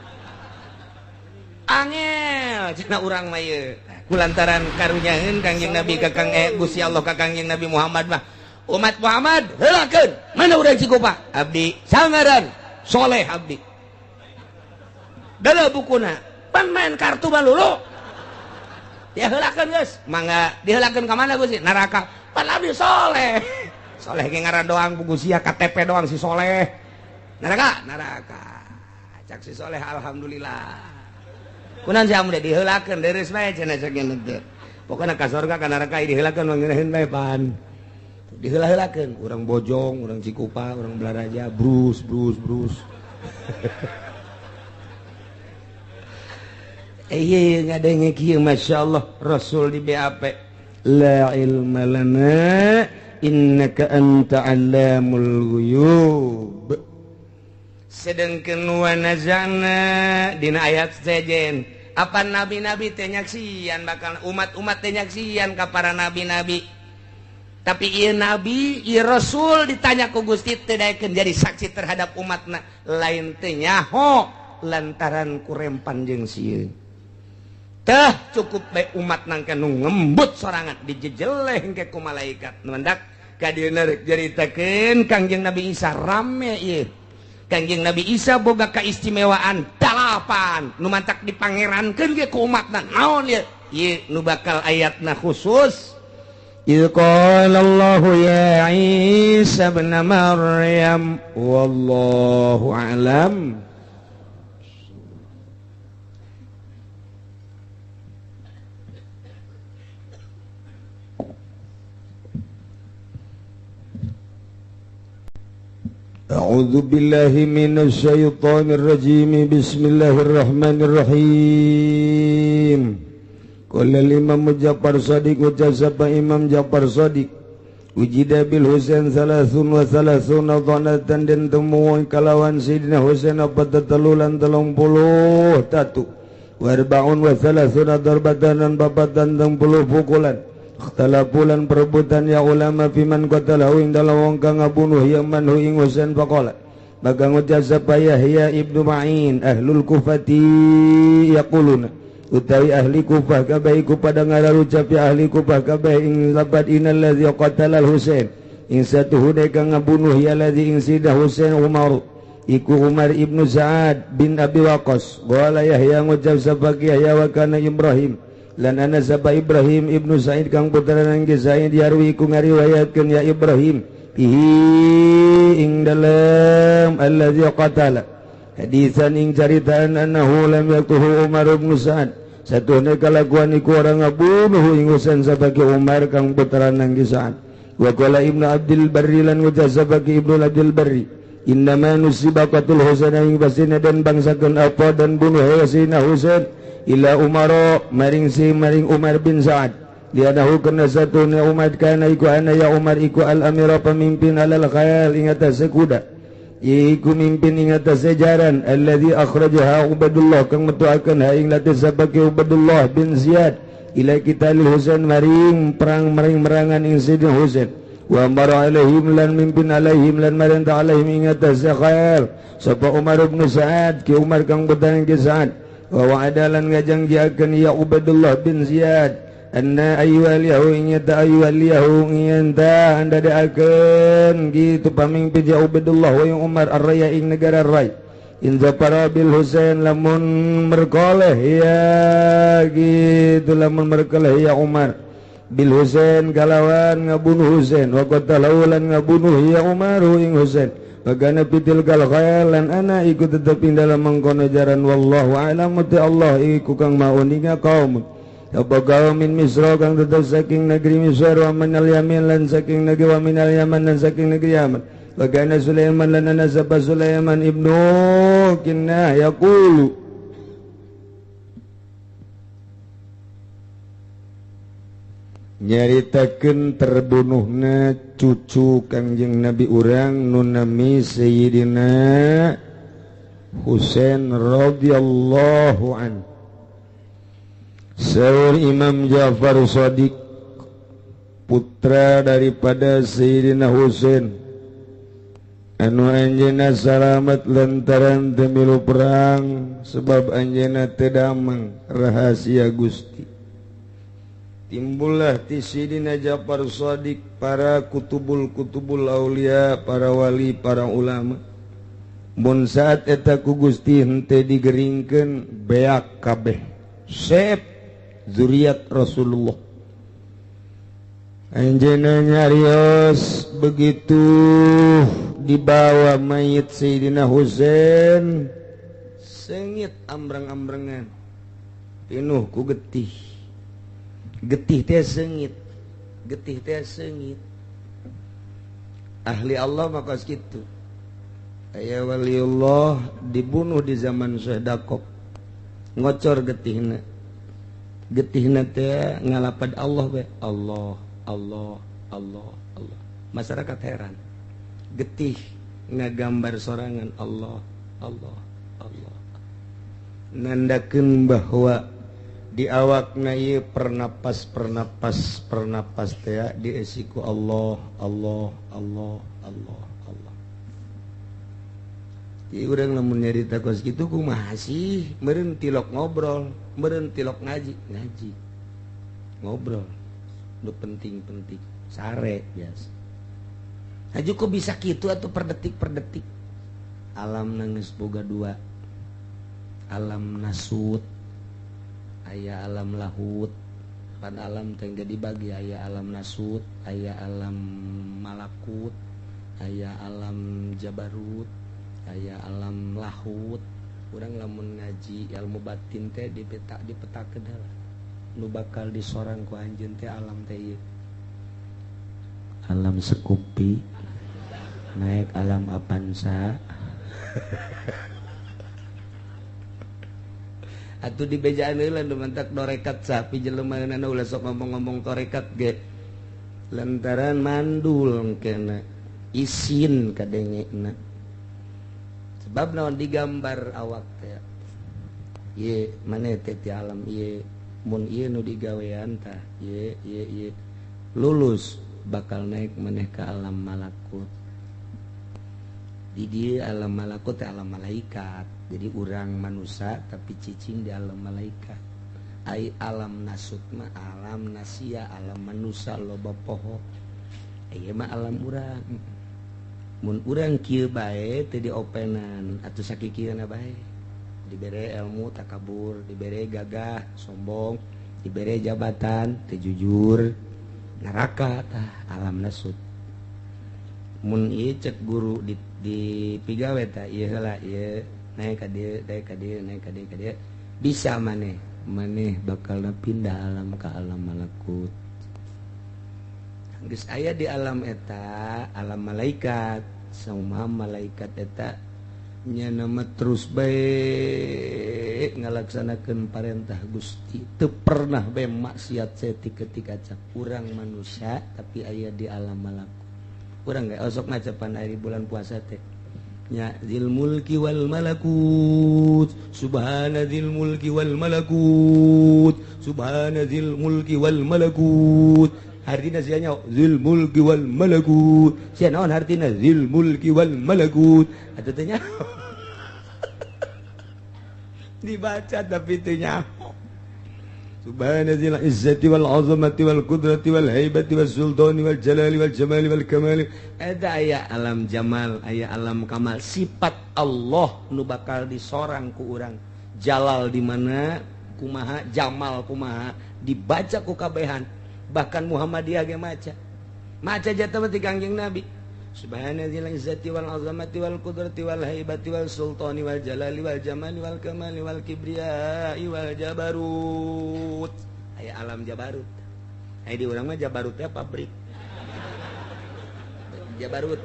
angel cenah urang mah ieu kulantaran karunyaeun Kangjeng Nabi ka Kang Gusti Allah ka Kangjeng Nabi Muhammad mah umat Muhammad heulakeun mana urang Cikupa abdi sangaran soleh abdi dalam bukuna Pan main kartu balulu. Diheulakeun geus, mangga diheulakeun ka mana Gusti? Neraka. Pan abdi soleh. Soleh ge ngaran doang buku sia KTP doang si soleh. Neraka, neraka. Cak si soleh alhamdulillah. Kunaon si amde diheulakeun dereus bae cenah cek teh. Pokona ka sorga ka neraka diheulakeun mangeunaheun bae pan. Diheula-heulakeun urang Bojong, urang Cikupa, urang Balaraja, brus brus brus. Iya ngadenge kieu masyaallah Rasul di BAP. La ilma lana innaka anta allamul ghuyub. Sedengkeun wa nazana dina ayat sejen apa nabi-nabi teh nyaksian bakal umat-umat teh nyaksian ka para nabi-nabi. Tapi ieu nabi, ieu rasul ditanya ku Gusti teu daekeun jadi saksi terhadap umatna, lain teu nyaho lantaran kurempan jeung sieun. Teh cukup bae umat nangka nu ngembut sorangan dijejeleh engke ku malaikat. Nu mendak ka dieu rek caritakeun Kangjeng Nabi Isa rame ieu. Kangjeng Nabi Isa boga kaistimewaan 8 nu matak dipangerankeun ge ku umatna. Naon ieu? Ieu nu bakal ayatna khusus. Idz qala Allahu ya Isa ibn Maryam wallahu a'lam. A'udzu billahi minasy syaithanir rajim. Bismillahirrahmanirrahim. Qala al-Imam Ja'far Shadiq wa jazaba Imam Ja'far Shadiq wujida bil Husain 33 dhanatan den temu kalawan Sayyidina Husain apa telulan 31 wa arba'un wa thalathuna darbatan dan babatan 30 pukulan. Ikhtalafulan perebutan ya ulama fiman qatalahu ing dalam wong kang ngabunuh ya man hu ing Husain faqala maka ngucap sapa Yahya ibnu Ma'in ahlul Kufati yaquluna utawi ahli Kufah kabeh iku padha ngararucap ya ahli Kufah kabeh ing labat innal ladzi qatala al Husain ing satuhune kang ngabunuh ya ladzi ing Sayyidah Husain Umar iku Umar ibnu Sa'ad bin Abi Waqqas. Qala Yahya ngucap sapa Yahya wa kana Ibrahim lan ana sapa Ibrahim ibnu Sa'id kang putrana Sa'id yarwi ku ngariwayatkeun ya Ibrahim bihi ing dalem allazi qatala hadisan ing caritaan annahu lam yaqtuhu Umar ibnu Sa'ad satuhne kalakuan iku orang ngabunuh ing Husain sabagi Umar kang putrana Sa'ad. Wa qala Ibnu Abdul Barri lan ngucap sabagi Ibnu Abdul Barri innama nusiba qatul Husain ing basina dan bangsakeun apa dan bunuh Sayyidina Husain ila Umaro maring si maring Umar bin Sa'ad lianahu kana satuna Umar kana iku ana ya Umar iku al amira pemimpin alal khayal ing atase kuda iku mimpin ing atase jaran alladzi akhrajaha Ubaidullah kang metuakeun ha ing lati sabaki Ubaidullah bin Ziyad ila qitalil Husain maring perang maring merangan ing Sayyidina Husain wa amara alaihim lan mimpin alaihim lan marenta alaihim ing atase khayal sapa Umar bin Sa'ad ki Umar kang putrane ki Sa'ad wa wa'adalan ngajangjiakeun ya Ubaidullah bin Ziyad anna ayyuhal ingata ayyuhal ingata andadakeun gitu pamimpin ya Ubaidullah wa Umar ar-raya ing negara Rai in zafara bil Husain lamun merkoleh ya gitu lamun merkoleh ya Umar bil Husain kalawan ngabunuh Husain wa qatalahu lan ngabunuh ya Umar ing Husain bagana pitil kal khayal lan ana iku tetep ing dalam mengkono jaran wallahu a'lam ta Allah iku kang mauninga kaum apa kaum min Misra kang tetep saking negeri Misra wa minal Yamin lan saking negeri wa minal Yaman lan saking negeri Yaman bagana Sulaiman lan ana sapa Sulaiman ibnu Kinnah yaqulu nyaritakeun terbunuhna cucu Kangjeng Nabi urang nu nami Sayyidina Husain radhiyallahu an. Saur Imam Ja'far Shadiq putra daripada Sayyidina Husain anu anjeunna salamet lantaran teu milu perang sebab anjeunna teu damang rahasia Gusti. Timbullah ti Sayyidina Ja'far Shadiq para kutubul-kutubul aulia, para wali, para ulama. Mun saat eta ku Gusti henteu digeringkeun beak kabeh sep zuriat Rasulullah. Anjeunna nyarios begitu dibawa mayit Sayyidina Husain sengit ambrang-ambrengan pinuh ku getih. Getih teh sengit, getih teh sengit. Ahli Allah maka kitu. Aya waliullah dibunuh di zaman Syekh Dakok, ngocor getihna. Getihna teh ngalapad Allah we. Allah, Allah, Allah, Allah. Masyarakat heran. Getih ngagambar sorangan Allah, Allah, Allah. Nandakeun bahwa di awakna ieu pernapas pernapas pernapas teh diisi ku Allah, Allah, Allah, Allah, Allah. Jadi urang lamun nyarita kos kitu kumaha sih? Meureun tilok ngobrol, meureun tilok ngaji, ngaji. Ngobrol. Nu penting-penting, sare biasa. Haju kok bisa kitu atuh per detik per detik. Alam geus boga dua. Alam nasut, aya alam lahut. Pan alam teh geus dibagi aya alam nasut, aya alam malakut, aya alam jabarut, aya alam lahut. Urang lamun ngaji ilmu batin teh dipetakeun heula. Nu bakal disorang ku anjeun teh alam teh ieu. Alam Sekupi, naik alam Avanza. Atuh dibejaan heula nu mantak dorekat sapi jelema na ulah sok ngomong-ngomong torekat ge. Lantaran mandul kena isin kadengena. Sebab naon digambar awak teh. Ye maneh teh ti alam ieu mun ieu nu digawean tah ye ye ye lulus bakal naik maneh ka alam malakut. Di dieu alam malakut teh alam malaikat. Jadi urang manusia tapi cicing di alam malaikat. Ai alam nasut mah alam nasia, alam manusia loba poho. Ieu mah alam urang. Mun urang kieu bae teu diopenan atuh sakikieuna bae. Dibere ilmu takabur, dibere gagah sombong, dibere jabatan teu jujur, neraka tah alam nasut. Mun ieu cek guru di pigawe tah ieu heula ieu naik ka dieu, naik ka dieu, naik ka dieu, ka dieu. Bisa maneh, maneh bakal pindah alam ka alam malakut. Geus aya di alam eta, alam malaikat, sauma malaikat eta nya nama terus bae ngalaksanakeun parentah Gusti. Teu pernah bae maksiat saeutik ketika cak urang manusia tapi aya di alam malakut. Urang ge osok ngacapan ari bulan puasa teh. Nya dzil mulki wal malakut, subhana dzil mulki wal malakut, subhana dzil mulki wal malakut. Hartina sia nya dzil mulki wal malakut. Sia naon hartina dzil mulki wal malakut? Atuh teh nya dibaca tapi teu nyaho. Subhana dzil izzati wal azamati wal qudrati wal haibati was sultani wal jalali wal jamali wal kamali. Eta aya alam jamal, aya alam kamal. Sifat Allah nu bakal disorang ku urang. Jalal di mana, kumaha, jamal kumaha, dibaca ku kabehan. Bahkan Muhammadiyah ge maca. Maca jatuh mah ti Kangjeng Nabi. Subhana dzil izzati wal azamati wal qudrati wal haibati wal sultani wal jalali wal jamali wal kamali wal kibriyai wal jabarut. Aya alam jabarut. Aya di urang mah jabarut teh pabrik. Jabarut.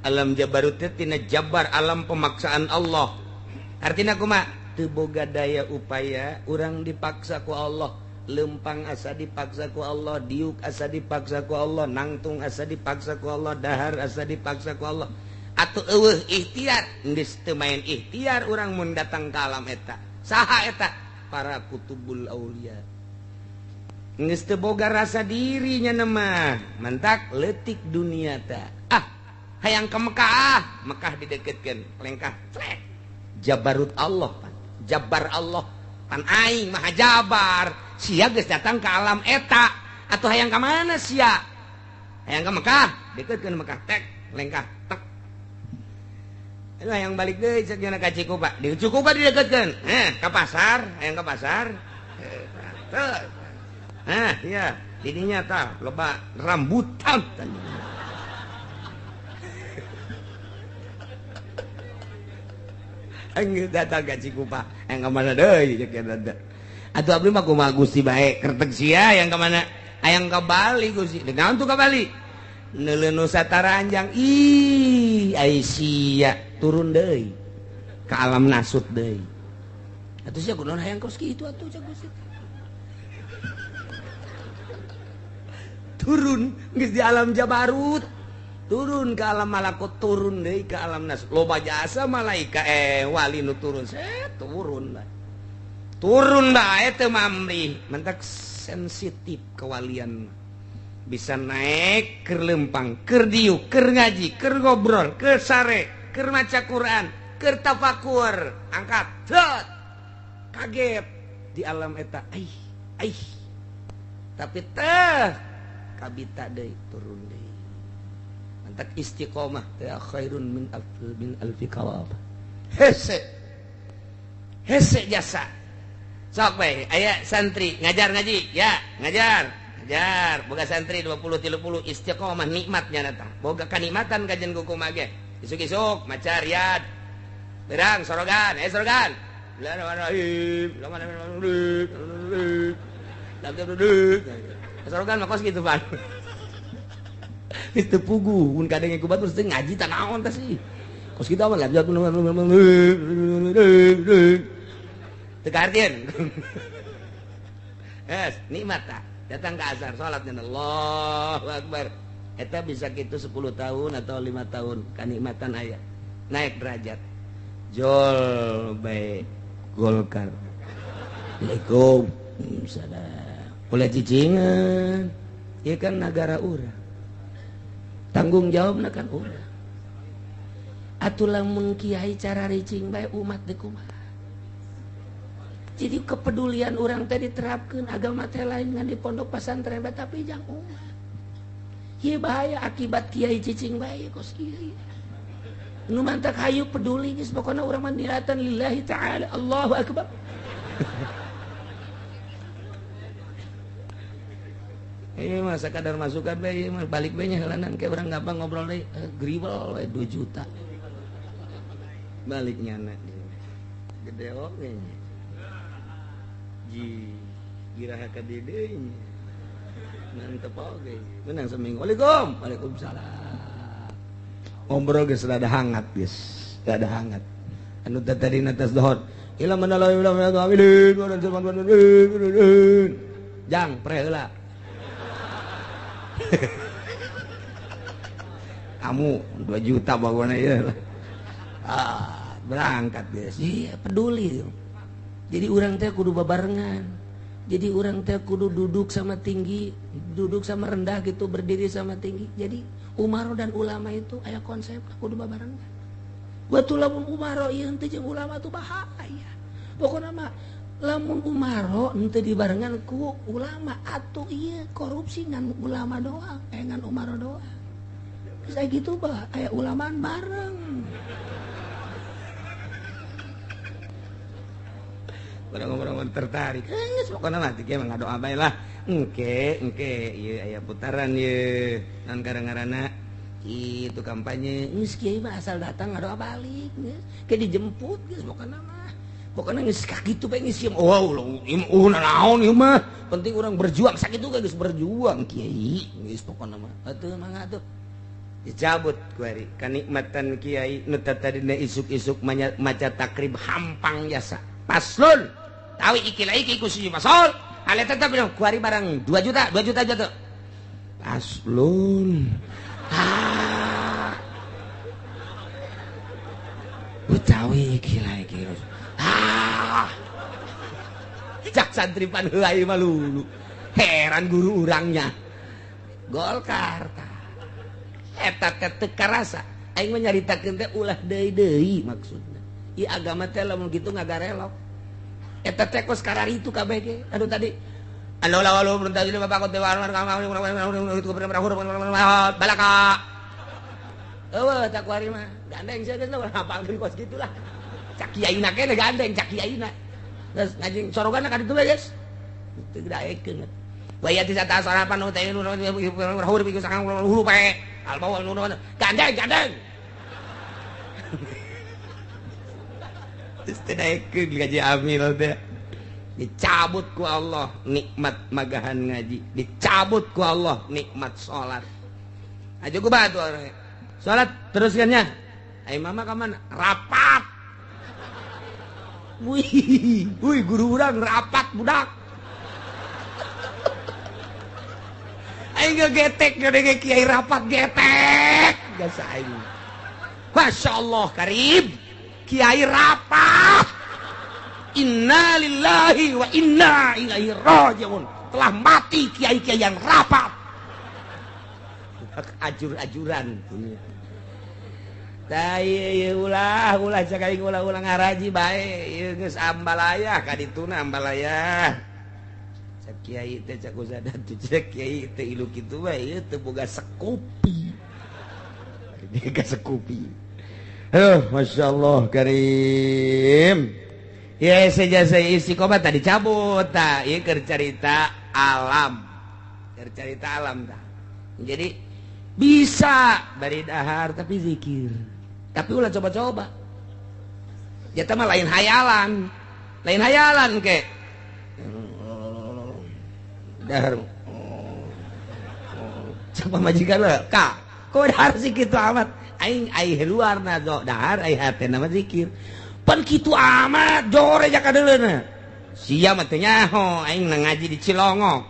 Alam jabarut teh tina jabar, alam pemaksaan Allah. Artina kumaha? Teu boga daya upaya, urang dipaksa ku Allah, lempang asa dipaksa ku Allah, diuk asa dipaksa ku Allah, nangtung asa dipaksa ku Allah, dahar asa dipaksa ku Allah. Atuh eueuh ikhtiar, geus teu main ikhtiar urang mun datang ka alam eta. Saha eta? Para kutubul aulia. Geus teu boga rasa dirinya mah, mantak leutik dunia ta. Ah, hayang ka Mekah, ah, Mekah dideketkeun, lengkah, clek. Jabarut Allah pan. Jabar Allah pan aing maha jabar. Sia geus datang ka alam eta. Atuh hayang ka mana sia? Hayang ka Mekah, deketkeun Mekah tek lengkah tek. Aduh hayang balik deui cek nya ka Cikupa. Di Cikupa dideketkeun. Ka pasar, hayang ka pasar. Teh. Nah, iya, didinya tah loba rambutan. Enggeus datang ka Cikupa, hayang ka mana deui cek nya. Atuh abdi mah kumaha Gusti bae, kerteg sia hayang ka mana? Hayang ka Bali Gusti. Naon tuh ka Bali? Neuleuh Nusantara anjang. Ih, ai sia turun deui ka alam nasut deui. Atuh sia kunaon hayang kos kitu atuh cek Gusti. Turun geus di alam Jabarut, turun ke alam malakut, turun deui ke alam nas. Loba jasa malaika wali nu turun, set turun bae. Turun bae teu mamrih, mentak sensitif kewalian. Bisa naik keur lempang, keur diuk, keur ngaji, keur ngobrol, keur sare, keur maca Quran, keur tafakur, angkat. Set. Kaget di alam eta. Aih, aih. Tapi teh kabita deui turun deui. Mantak istiqomah teh khairun min alfi kawab. Hese. Hese jasa. Sok bae aya santri ngajar ngaji ya, ngajar. Ngajar, boga santri 20 30 istiqomah nikmatnya datang. Boga kanikmatan kajian kumaha ge. Isuk-isuk maca riyad. Berang sorogan, sorogan. Sorogan mah kos kitu pan. Geus teu puguh, mun kadenge ku batur teh ngaji tah naon teh sih. Kos kitu mah lanjut teu kaartieun. Es, nikmat tah. Datang ke azhar salatnya Allahu Akbar. Eta bisa kitu 10 tahun atau 5 tahun kanikmatan aya. Naik derajat. Jol bae Golkar. Assalamualaikum. Salam. Ulah cicingan. Ieu kan nagara urang. Tanggung jawabna kan urang. Atuh lamun kiai cara ricing bae umat deui kumaha. Jadi kepedulian orang teh diterapkeun agama teh lain ngan di pondok pesantren bae tapi jang umat. Ieu bahaya akibat kiai cicing bae kos kieu. Nu mantak hayu peduli geus pokona urang mah niatan lillahi ta'ala. Allahu akbar. Ieu mah sakadar masukan bae ieu mah balik bae nya heulanan ke urang gampang ngobrol deui gribel we 2 juta. Balik nyana gede oge nya. Ji giraha ka deui nya. Mantep oge. Menang seminggu. Waalaikum. Waalaikumsalam. Ngobrol geus rada hangat geus. Rada hangat. Anu tadi atas dohor. Ila manalawi ila amilin wa jang pre heula. Kamu 2 juta bagona ieu. Ah, berangkat guys. Iya, peduli. Jadi urang teh kudu babarengan. Jadi urang teh kudu duduk sama tinggi, duduk sama rendah gitu, berdiri sama tinggi. Jadi umaro dan ulama itu aya konsep kudu babarengan. Batu lamun umaro ieu henteu jeung ulama tuh bahaya. Pokona mah lamun umaro henteu dibarengan ku ulama atuh ieu korupsi ngan ulama doang, ngan umaro doang. Geus aya gitu bah, aya ulamaan bareng. Orang-orang tertarik. Geus pokona mah teh mah ngadoa bae lah. Engke engke ieu aya putaran ieu. Naon ngaranna itu kampanye. Geus kiai mah asal datang ngadoa balik geus. Ke dijemput geus pokona mah. Pokona geus kakitu bae geus ieu. Oh, naon ieu mah. Penting urang berjuang sakitu geus berjuang kiai. Geus pokona mah. Atuh mangga atuh. Dicabut kuari kanikmatan kiai nu tadina isuk-isuk maca takrib hampang jasa. Paslon tawi iki la iki ku si pasol ale tetep kuari barang 2 juta 2 juta jatuh paslon ah utawi iki la iki ah cak santri pan heula ieu mah lulu heran guru urangnya Golkar eta teh teu karasa aing mah nyaritakeun teh ulah deui-deui maksudna. Ieu agama teh lamun kitu ngagarelok. Eta teh kos kararitu kabeh ge. Aduh tadi Balaka. Eueuh tak kuari mah. Gandeng sia geus lah hafalkeun kos kitu lah. Cak kiaina keneh gandeng cak kiaina. Geus ngaji sorogana ka ditu we geus. Teu daekeun. Wa yati sata sarapan nu teh nu huruf iku sakang huruf pae. Albawa nu gandeng gandeng. Geus teu daekeun ngaji amil teh. Dicabut ku Allah nikmat magahan ngaji, dicabut ku Allah nikmat salat. Aja ku batu salat teruskannya. Ai mama ka mana? Rapat. Wih, wih guru urang rapat budak. Aing gegetek gede kiai rapat getek. Gasa aing. Masyaallah karib. Kiai rapat. Inna lillahi wa inna ilaihi rajiun. Telah mati kiai-kiai yang rapat. Ajur-ajuran. Tah ieu ulah ulah cak aing ulah-ulah ngaraji bae. Ieu geus ambalaya ka dituna ambalaya. Cak kiai teh cak usadan teh cak kiai teh ilu kitu bae ieu teu boga sekupi. Boga sekupi. Heuh, masyaallah karim. Ya sejasa istiqomah tadi cabut ta, ieu keur carita alam. Keur carita alam ta. Jadi bisa bari dahar tapi zikir. Tapi ulah coba-coba. Jata mah lain hayalan. Lain hayalan ke. Dahar. Siapa majikan lah? Kak, kok dahar sih kitu amat? Aing ai luarna dahar ai hatena mah zikir. Pan kitu amat jore jaka deuleuna. Sia mah teu nyaho aing ngaji di Cilongok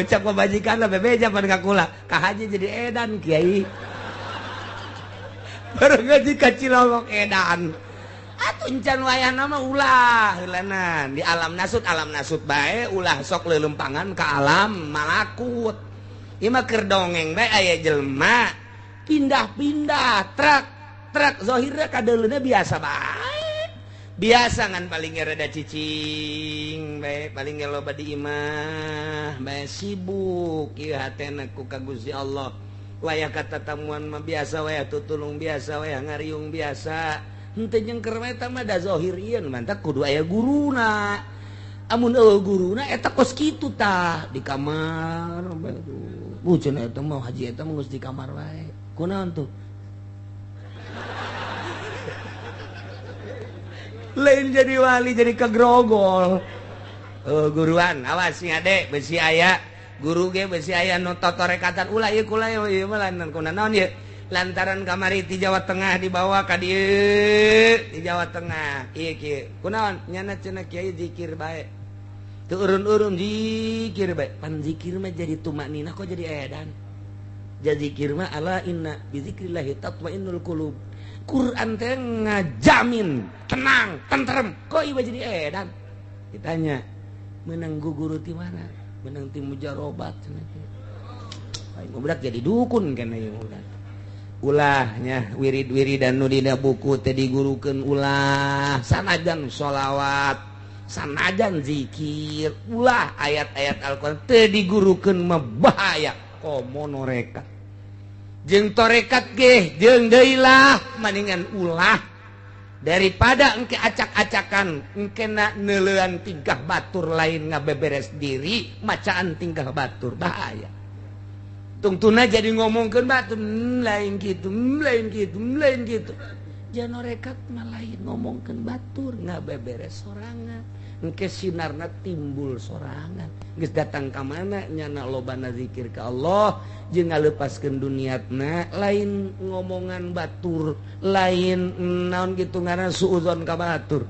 Cak pamajikan lah bebeja pan ka kula. Ka haji jadi edan kiai. Baru ngaji ka Cilongok edan. Atuh encan wayahna mah ulah heulana di alam nasut bae ulah sok leuleumpangan ka alam malakut. Ieu mah keur dongeng bae aya jelema pindah-pindah truk truk zohirnya kadeuleuna biasa bae. Biasa ngan paling rada cicing bae, paling loba di imah bae sibuk ieu hatena ku ka Gusti Allah. Wayah katatamuan mah biasa wayah tutulung biasa wayah ngariung biasa. Henteu nyengker mah eta mah da zohir ieu mantak kudu aya guruna. Amun eueuh guruna eta kos kitu tah di kamar bae. Bu cenah eta mah haji eta mah geus di kamar wae. Kunaon tuh? Lain jadi wali jadi kegrogol. Oh, guruan awas sing ade besi aya guru ge besi aya nu totorekatan ulah ieu kula ieu mah lantaran kuna naon ieu lantaran kamari ti Jawa Tengah dibawa ka dieu di Jawa Tengah ieu kieu kunaon nyana cenah kiai zikir bae teu urun-urun zikir bae pan zikir mah jadi tumakninah kok jadi edan jadi zikir mah ala inna bi zikrillah tatmainnul qulub. Quran teh ngajamin tenang, tentrem. Kok ieu jadi edan? Ditanya, menang guru ti mana? Menang ti mujarobat cenah teh. Aing budak jadi dukun kana ieu budak. Ulahnya wirid-wiridan nu dina buku teh digurukeun ulah, sanajan sholawat, sanajan zikir, ulah ayat-ayat Al-Qur'an teh digurukeun mah bahaya komo norekat. Jeung torekat ge jeung deui lah maningan ulah daripada engke acak-acakan engke na neuleuan tingkah batur lain ngabeberes diri macaan tingkah batur bahaya tungtuna jadi ngomongkeun batur lain kitu lain kitu lain kitu janorekat mah lain ngomongkeun batur ngabeberes sorangan engke sinarna timbul sorangan geus datang ka mana nyana lobana zikir ka Allah jeung ngalepaskeun duniatna lain ngomongan batur lain naon kitu ngaran suudzon ka batur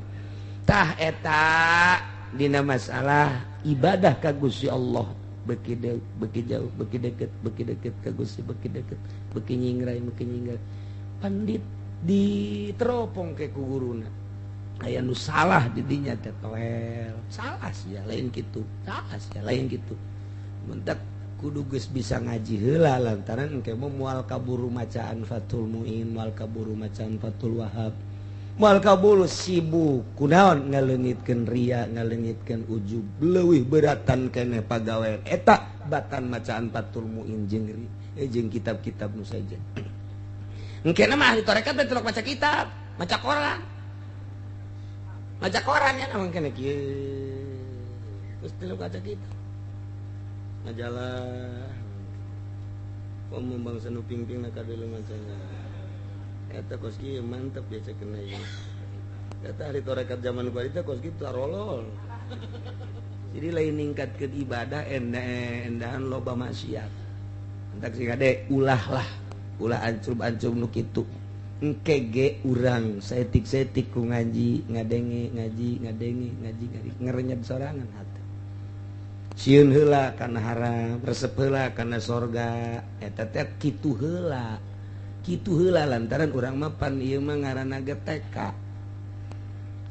tah eta dina masalah ibadah ka Gusti Allah beki beki jauh beki deket ka Gusti beki deket beki nyingrai pandit diteropong ke ku guruna aya nu salah didinya teh toel salah sia lain kitu salah sia lain kitu mentak kudu geus bisa ngaji heula lantaran engke mah moal kaburu macaan Fathul Muin moal kaburu macaan Fathul Wahab Moal kabul sibuk kunaon ngaleungitkeun ria, ngaleungitkeun ujub, leuwih beratan keneh pagawean eta batan macaan Fathul Muin jeung jeung kitab-kitab nu saja. Engkena mah ahli tarekat teh tilok maca kitab, maca koran. Maca koran ya mah engkena kieu. Terus tilok maca kitab. Majalah komo bangsa nu pingpingna kadeuleu macana. Eta kos kieu mantep ya cekna ieu. Eta ahli tarekat zaman kuari teh kos kitu tarolol. Jadi lain ningkatkeun ibadah endahan loba maksiat. Entak sing kade ulah lah, ulah ancrub-ancrub nu kitu. Engke ge urang saetik-saetik ku ngaji, ngadenge ngaji, ngadenge ngaji, ngerenyet sorangan hate. Sieun heula kana haram, resep heula kana sorga, eta teh kitu heula. Kitu heula lantaran urang mah pan ieu mah ngaranna ge TK.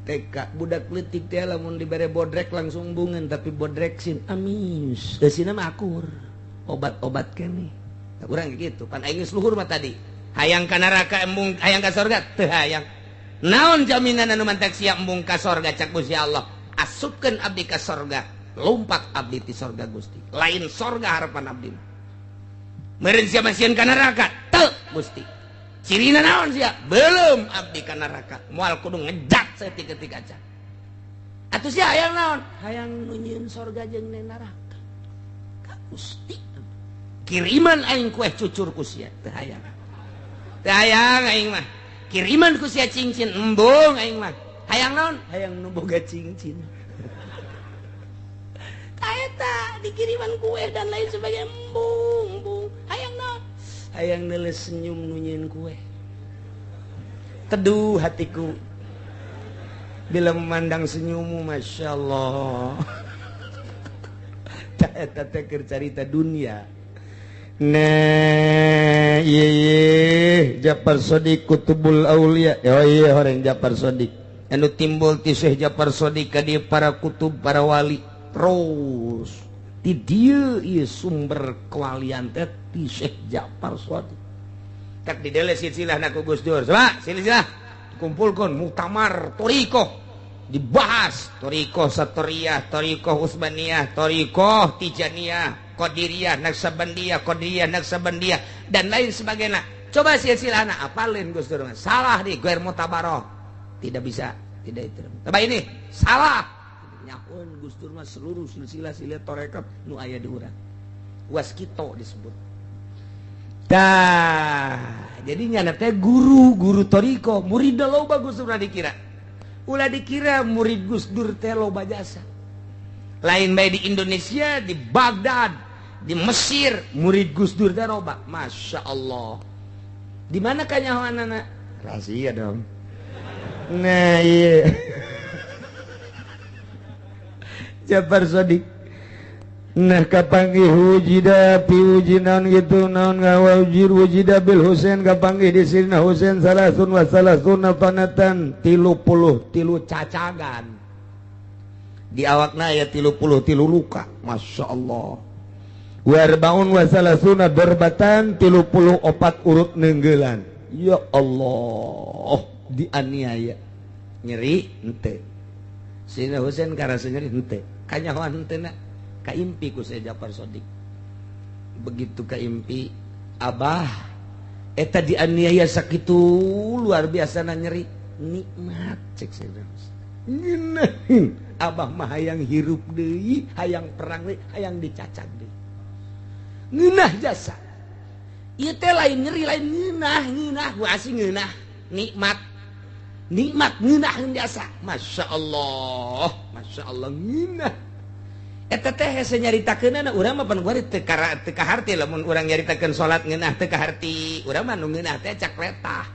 TK budak leutik teh lamun dibere bodrek langsung bungeun, tapi bodrek sin amis. Eusina mah akur. Obat-obat keneh. Nah, urang gitu, pan aing geus luhur mah tadi. Hayang ka neraka embung, hayang ka sorga teu hayang. Naon jaminan anu mantak sia embung ka sorga cak Gusti Allah? Asupkeun abdi ka sorga, lompat abdi ti sorga Gusti. Lain sorga harapan abdi. Meureun sia mah sieun ka neraka? Teu Gusti. Cirina naon sia? Belum abdi ka neraka. Moal kudu ngejat saeutik-eutik aja. Atuh sia hayang naon? Hayang nu nyieun sorga jeung neraka. Ka Gusti. Kiriman aing kue cucur ku sia, teu hayang. Teu hayang aing mah. Kiriman ku sia cincin embung aing mah. Hayang naon? Hayang nu boga cincin. Eta dikiriman kue dan lain sebagainya embung, embung. Hayang naon? Hayang neuleus senyum nu nyieun kue. Teduh hatiku bila memandang senyummu, masya Allah. Eta teh keur carita dunia. Nah, ieu ieu Japar Shodiq Kutubul Aulia. Oh iya horeng Japar Shodiq. Anu timbul ti Syekh Japar Shodiq ka dieu para kutub, para wali. Terus ti dieu ieu sumber kewalian teh ti Syekh Japar Shodiq. Tak didele silsilahna ku Gus Dur. Coba silsilah dikumpulkeun muktamar thariqah. Dibahas thariqah Satoriyah, thariqah Utsmaniyah, thariqah Tijaniyah, Qadiriyah, Naqsabandiyah, Qadiriyah, Naqsabandiyah dan lain sebagainya. Coba silsilahna apalin Gus Dur. Salah di Guer Mutabaroh. Tidak bisa, tidak itu. Coba ini salah. Nyahoan Gus Dur mah seluruh silsilah silsilah tarekat nu aya di urang. Waskito disebut. Tah, jadi nyana teh guru-guru thariqah, murid loba Gus Dur dikira. Ulah dikira murid Gus Dur teh loba jasa. Lain bae di Indonesia, di Baghdad, di Mesir, murid Gus Dur teh loba. Masya Allah. Di mana kanyahoanana? Rahasia dong. Nah, iya. Japar Shodiq. Nah kapanggih wujida pi wuji naon gitu naon ngawajir wujida bil Husain kapanggih di sirna Husain salasun wa salasuna tanatan 33 cacagan di awakna aya 33 luka. Masya Allah. Warbaun wa salasuna darbatan 34 urut nenggelan. Ya Allah, dianiaya. Nyeri henteu. Sirna Husain karasa nyeri henteu. Kanyahoan henteu na. Kaimpi ku Syekh Japar Shodiq. Begitu kaimpi, abah eta dianiaya sakitu luar biasa na nyeri. Nikmat cek Syekh Husain. Ngeunaheun abah mah hayang hirup deui, hayang perang deui, hayang dicacag deui. Ngeunah jasa. Ieu teh lain nyeri, lain ngeunah, ngeunah gua asing ngeunah, nikmat. Nikmat ngeunaheun jasa. Masya Allah, Masya Allah ngeunah. Eta teh hese nyaritakeunana urang mah pan kuari teu kaharti lamun urang nyaritakeun salat ngeunah teu kaharti. Urang mah nu ngeunah teh cak letah.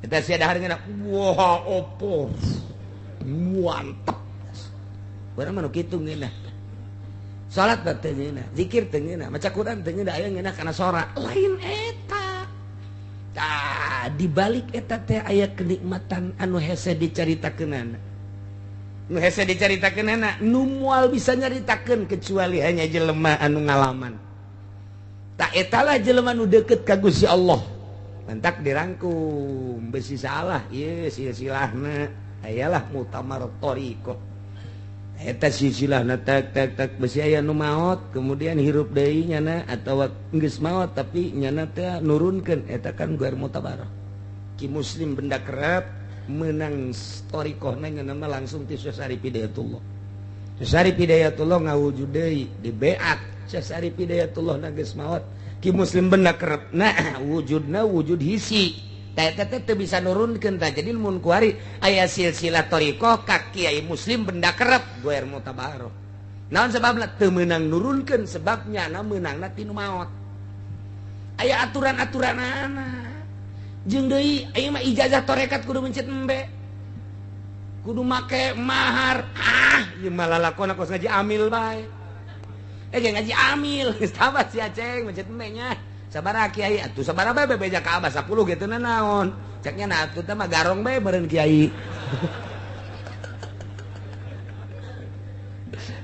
Eta sia dahar ngeunah, wah opor. Mantep. Urang mah nu kitu ngeunah. Salat teh ngeunah, zikir teh ngeunah, maca Quran teh ngeunah, aya ngeunah kana sora. Lain eta. Tah, di balik eta teh aya kenikmatan anu hese dicaritakeunana. Nu hese dicaritakeunana, nu moal bisa nyaritakeun kecuali hanya jelema anu ngalaman. Tak etalah jelema nu deukeut ka Gusti Allah. Mentak dirangkum besi salah ieu silsilahna ayalah muktamar thariqah. Eta silsilahna tak tak tak besi aya nu maot kemudian hirup deui nyana atawa geus maot tapi nyana teh nurunkeun eta kan guar mutabarah. Ki Muslim benda kerep menang thariqahna nyana mah langsung ti Syekh Syarif Hidayatullah. Syekh Syarif Hidayatullah ngawujud deui di beat Syekh Syarif Hidayatullah na geus maot. Ki Muslim benda kerep nah wujudna wujud hisi teh teh teu bisa nurunkeun tah. Jadi mun kuari aya silsilah thariqah ka Kiai Muslim benda kerep goer mutabarah. Naon sebabna teu meunang nurunkeun sebabnya na meunangna ti nu maot. Aya aturan-aturanana. Jeung deui aya mah ijazah tarekat kudu mencet embe. Kudu make mahar. Ah, ieu mah lalakon kos ngaji amil bae. Ngaji amil geus tabat si Aceng mencet embe nya. Sabaraha kiai atuh sabaraha bae bebeja ka abah 10 kitu na naon. Ceknya na atuh teh mah garong bae beureun kiai.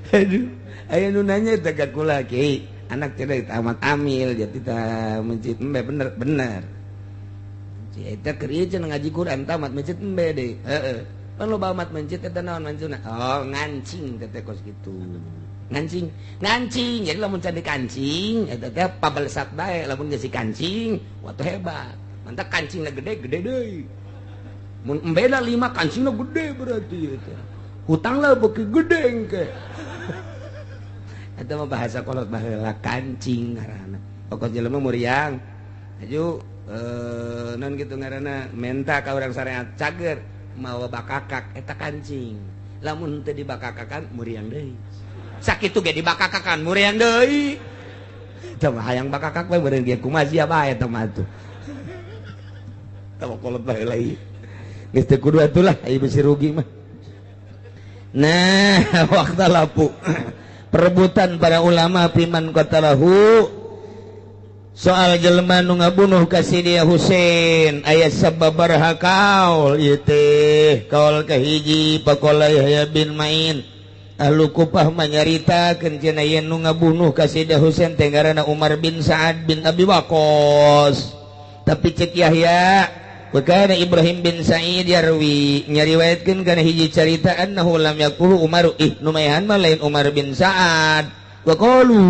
Aduh, aya nu nanya teh ka kula kiai, anak teh tamat amil jadi tah mencet embe bener bener. Eta keur ieu cenah ngaji Quran tamat mencet embe deui. Heeh. Pan loba amat mencet eta naon mancuna? Oh, ngancing teh teh kos kitu. Ngancing, ngancing. Jadi lamun can dikancing eta teh pabelesat bae, lamun geus dikancing wah teh hebat. Mantap kancingna gede, gede deui. Mun embena 5 kancingna gede berarti eta. Hutanglah beuki gede engke. Eta mah bahasa kolot baheula kancing ngaranna. Pokok jelema muriang. Aju non gitu ngaranna menta ka urang syariat cager mawa bakakak eta kancing. Lamun teu dibakakakan muriang deui. Sakitu ge dibakakakan muriang deui. Teu mah hayang bakakak we beureun ge kumaha sia bae eta mah atuh. Tah kolot bae lagi. Geus teu kudu atuh lah ieu bisi rugi mah. Nah, waktu lapu perebutan para ulama piman qatalahu soal jelema nu ngabunuh ka Sidina Husain aya sababaraha kaul ieu teh. Kaul kahiji pakola Yahya bin Ma'in ahlu Kufah manyaritakeun cenah yen nu ngabunuh ka Sidina Husain teh ngaranna Umar bin Sa'ad bin Abi Waqqas. Tapi cek Yahya wa kana Ibrahim bin Sa'id yarwi nyariwayatkeun kana hiji carita annahu lam yaqulu Umar ih nu maehan mah lain Umar bin Sa'ad. Wa qalu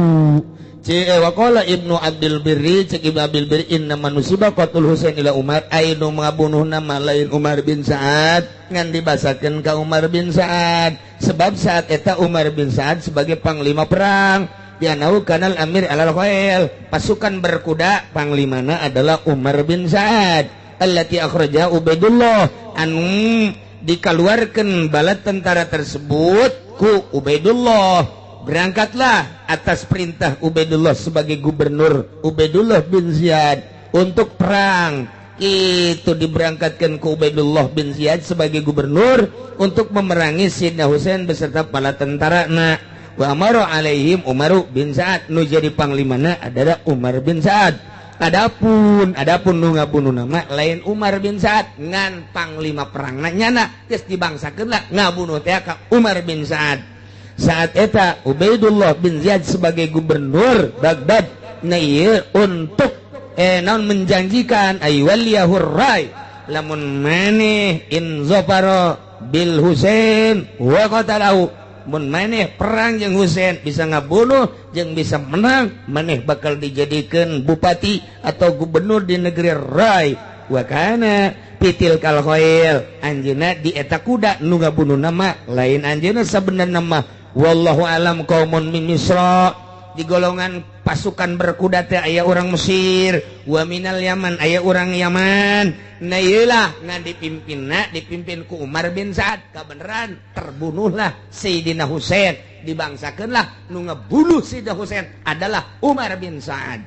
wa qala Ibnu Abdul Birri cek Ibnu Abdul Birri inna manusiba qatul Husain ila Umar ainu ngabunuhna mah lain Umar bin Sa'ad ngan dibasakeun ka Umar bin Sa'ad sebab saat eta Umar bin Sa'ad sebagai panglima perang dianau kanal amir alal khail pasukan berkuda panglimana adalah Umar bin Sa'ad allati akhraja Ubaidullah anu dikeluarkan bala tentara tersebut ku Ubaidullah. Berangkatlah atas perintah Ubaidullah sebagai gubernur Ubaidullah bin Ziyad untuk perang. Itu diberangkatkan ke Ubaidullah bin Ziyad sebagai gubernur untuk memerangi Sidna Husain beserta para tentara. Nah, wa amara alaihim Umar bin Sa'ad nu jadi panglimana adalah Umar bin Sa'ad. Adapun nu ngabunuh nama lain Umar bin Sa'ad ngan panglima perangna nyana geus dibangsakeun lah ngabunuh teh ka Umar bin Sa'ad. Saat eta Ubaidullah bin Ziyad sebagai gubernur Baghdad na ieu untuk naon menjanjikan ay waliyahur rai lamun maneh in zafara bil Husain wa qatalahu mun maneh perang jeung Husain bisa ngabunuh jeung bisa menang maneh bakal dijadikeun bupati atau gubernur di negeri Rai. Wa kana pitil kal khail anjeunna di eta kuda nu ngabunuh nama lain anjeunna sabenerna mah wallahu alam qaumun min Misra di golongan pasukan berkuda teh aya orang Mesir wa minal Yaman aya orang Yaman. Nah ieulah ngan dipimpinna dipimpin ku Umar bin Sa'ad kabeneran terbunuhlah Sayyidina Husain dibangsakeunlah nu ngebunuh Sayyidina Husain adalah Umar bin Sa'ad.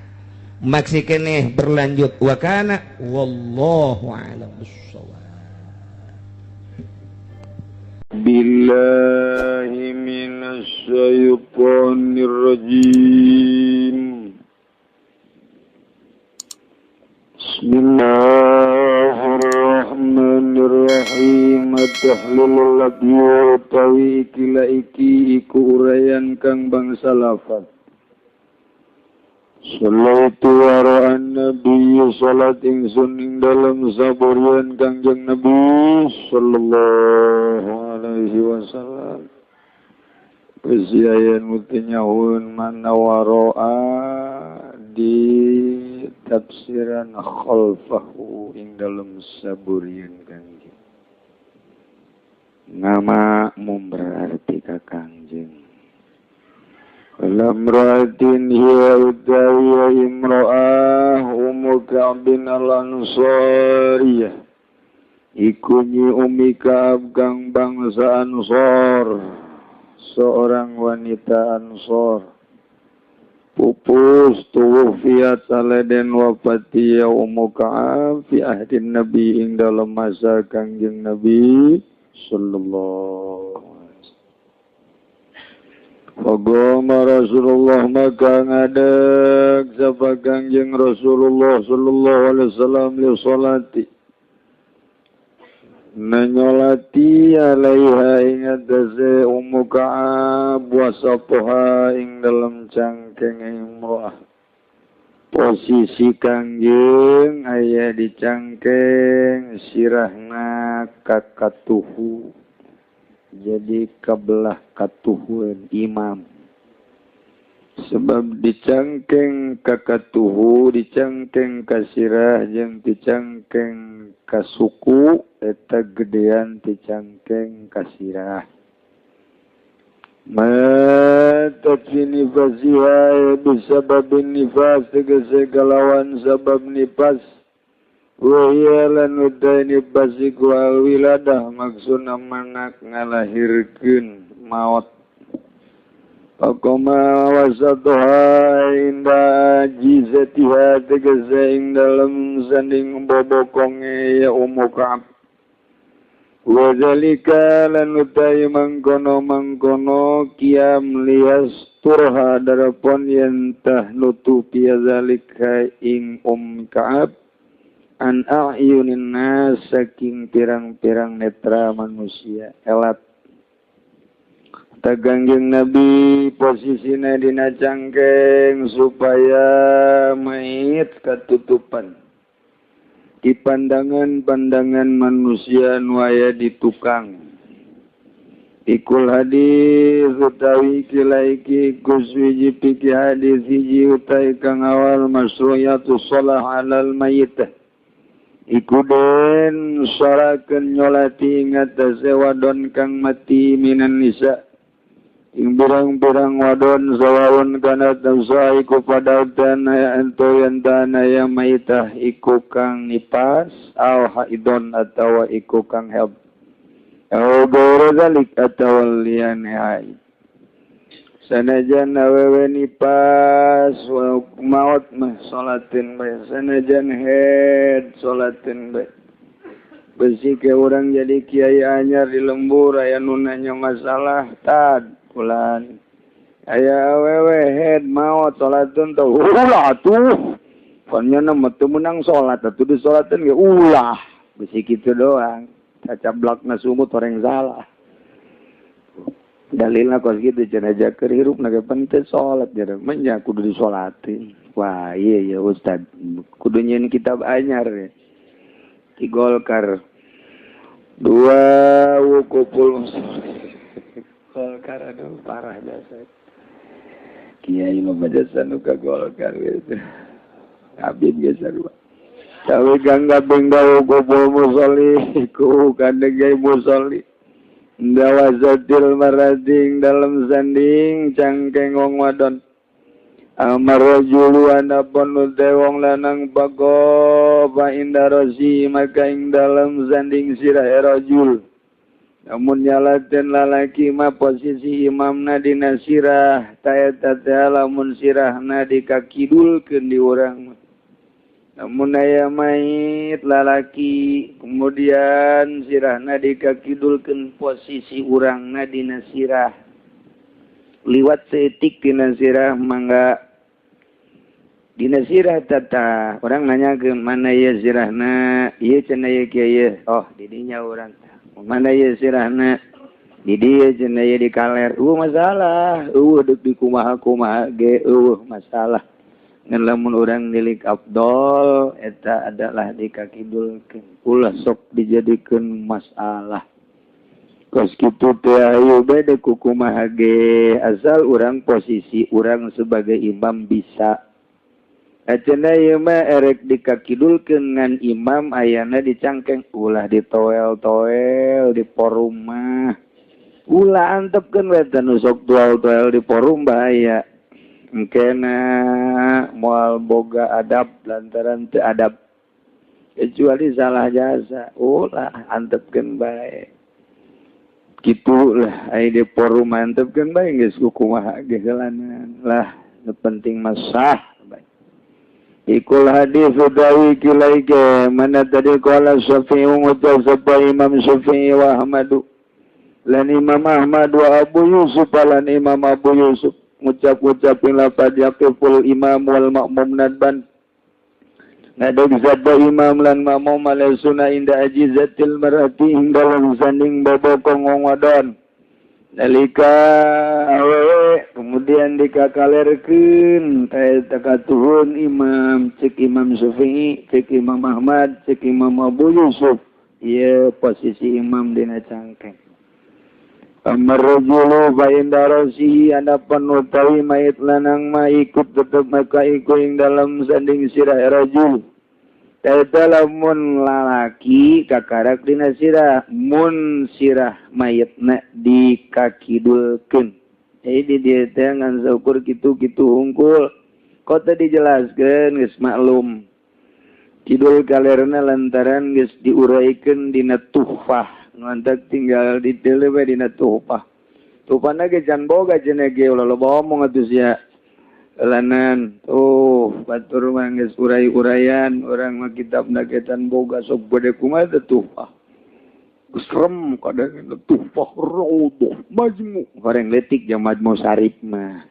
Maksi keneh berlanjut wa kana wallahu a'lam bissawab. Billahi minasyaitonir rajim. Bismillahirrahmanirrahim. At-tahlilul ladzi utawi iki iki iku uraian kang bangsa lafaz. Sallaitu wara an-nabiy Alaihi salat ingsun ing dalem saburian Kangjeng Nabi sallallahu alaihi wasallam. Kesiayan mutinyahun mana waro'a di tafsiran khalfahu ing dalem saburian Kangjeng. Nama mum berarti ka Kangjeng. Lamratin hiya utawiya imro'ah Ummu Ka'bin al-Ansariyah. Iku nyi Ummi Ka'ab kang bangsa Ansor, seorang wanita Ansor. Pupus tuwufiyat saleden wafati ya Ummu Ka'ab fi ahdin Nabi ing dalem masa Kangjeng Nabi sallallahu. Faqama Rasulullah maka ngadeg sapa Kangjeng Rasulullah sallallahu alaihi wasallam li salati menyolati alaiha ing atase Ummu Ka'ab wa sapoha ing dalem cangkeng imro'ah. Posisi Kangjeng aya di cangkeng sirahna kakatuhu, jadi kabelah katuhuan imam. Sebab dicangkeng kakatuhu, dicangkeng kasirah jeung dicangkeng kasuku eta gedean dicangkeng kasirah. Matat fi nifasiha bisababin nifas tegese kalawan sabab nifas. Wa hiya lan utai nifas iku alwiladah maksudna manak ngalahirkeun maot. Faqama wasatuha inda jizatiha tegese ing dalem sanding bobokonge ya Ummu Ka'ab. Wa zalika lan utai mangkono-mangkono kiam liyasturha darapon yen tah nutupi zalika ing Umm Ka'ab an a'yunin nas saking pirang-pirang netra manusia. Elat Kangjeng Nabi posisina dina cangkeng supaya mayit ketutupan di pandangan-pandangan manusia nu aya di tukang. Ikul hadis utawi kilaiki kuswiji piki hadis hiji utai kang awal masyru'iyatu shalah alal mayit. Iku den sarakeun nyolati ngatasé wadon kang mati minan nisa ing pirang-pirang wadon sawaun kana tamsa iku padatan aya ento yen tanah ya maitah iku kang nipas au haidon atawa iku kang haid au gairu zalik atawa liyane haid. Sanajan awewe nipas maot mah salatin bae, sanajan haid salatin bae. Besi ke urang jadi kiai anyar di lembur aya nu nanya masalah tad bulan aya awewe head maot salatun teh ulah atuh pan nya mah teu meunang salat atuh disolateun ge ulah besi kitu doang cacablakna sumut orang salah dalilna kos kitu cenah jaker hirupna ge penting salat jadi menya kudu disolatin. Wah iya ya ustad kudu nyieun kitab anyar ya. Di Golkar dua wukuful Golkar aduh parah jasa kiai mah jasa nu ka Golkar gitu abid geus sarua cawe gangga bengga wukuful musolli ku kadege musolli dawazatil marading dalam sanding cangkeng wong wadon amar rajulu anapun ute wong lanang pago fa inda rosi maka ing dalam sanding sirah rajul. Namun nyalaten lalaki mah posisi imamna dina sirah taeta teh lamun sirahna dikakidulkeun di urang. Namun aya mayit lalaki kemudian sirahna dikakidulkeun posisi urangna dina sirah. Liwat seetik dina sirah mangga dina sirah tata orang nanya ke mana ye sirahna ieu cenah ye kieu oh didinya urang mana ye sirahna di dieu cenah ye di kaler eueuh masalah eueuh deuk di kumaha-kumaha ge eueuh masalah. Ngan lamun urang nilik afdol eta adalah dikakidulkeun ulah sok dijadikeun masalah. Kos kitu teh ayo bede kukumaha ge asal urang posisi urang sebagai imam bisa. Acenah ieu mah erek dikakidulkeun ngan imam ayana dicangkeng ulah ditoel-toel di forum mah. Ulah antepkeun we teh nu sok toel-toel di forum bahaya. Engkena moal boga adab lantaran teu adab. Kecuali salah jasa, ulah antepkeun bae. Kitulah aya di forum antepkeun bae geus kumaha ge heulanan. Lah, nu penting mah sah. Ikul hadis dawi kilaike mana tadi qala Syafi'i ngucap sapa Imam Syafi'i wa Ahmadu lan Imam Ahmad wa Abu Yusuf lan Imam Abu Yusuf ngucap-ngucapin lafaz yaqiful imam wal ma'mum nadban ngadeg sapa imam lan ma'mum ala sunnah inda ajizatil mar'ati ing dalam sanding bobokong wong wadon nalika awewe kemudian dikakalerkeun eta katuhun imam cek Imam Syafi'i cek Imam Ahmad cek Imam Abu Yusuf ieu posisi imam dina cangkeng. Amar rajulu fa inda rasihi adapan utawi mayit lanang ma ikut tetep maka iku ing dalam sanding sirah rajul. Eta lamun lalaki kakarak dina sirah mun sirah mayitna dikakidulkeun. Jadi dia teh ngan saukur kitu-kitu hungkul. Kota dijelaskeun geus maklum. Kidul kalerna lantaran geus diuraikeun dina tuhfah. Ngantak tinggal di tele we dina tuhfah. Tuhfahna ge can boga cenah ge ulah loba omong atuh sia. Lanan tuh batur mah geus urai-uraian urang mah kitabna ge can boga sok gede kumaha teh tuhfah. Geus serem kadang tuhfah raudhah majmu horeng leutik jeung majmu sarip mah.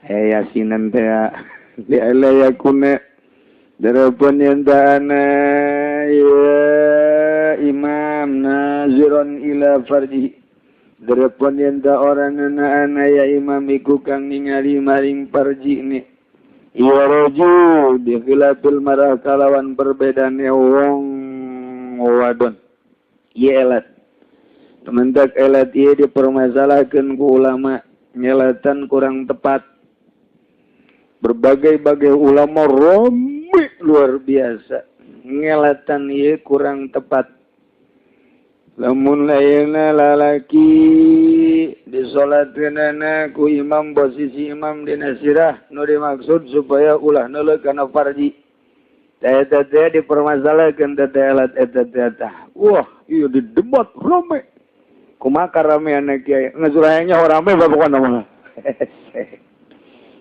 Aya yasinan teh li ala yakuna darapun yen ta'ana ya imam naziron ila farji darapun yen ta orang ana ya imam iku kang ningali maring farji ni ya rajul bi khilafil marah kalawan perbedane wong wadon ieu elat tementak elat ieu dipermasalahkeun ku ulama nyelatan kurang tepat berbagai-bagai ulama rame luar biasa ngelatan ieu kurang tepat. Lamun lainna lalaki disolatkeunana ku imam posisi imam dina sirah nu dimaksud supaya ulah neuleuh kana farji. Teh teh dipermasalahkeun teh elat eta teh tah. Wah, ieu didebat rame. Kumaha karameanna kiai? Ngasurayangnya rame pokona mah.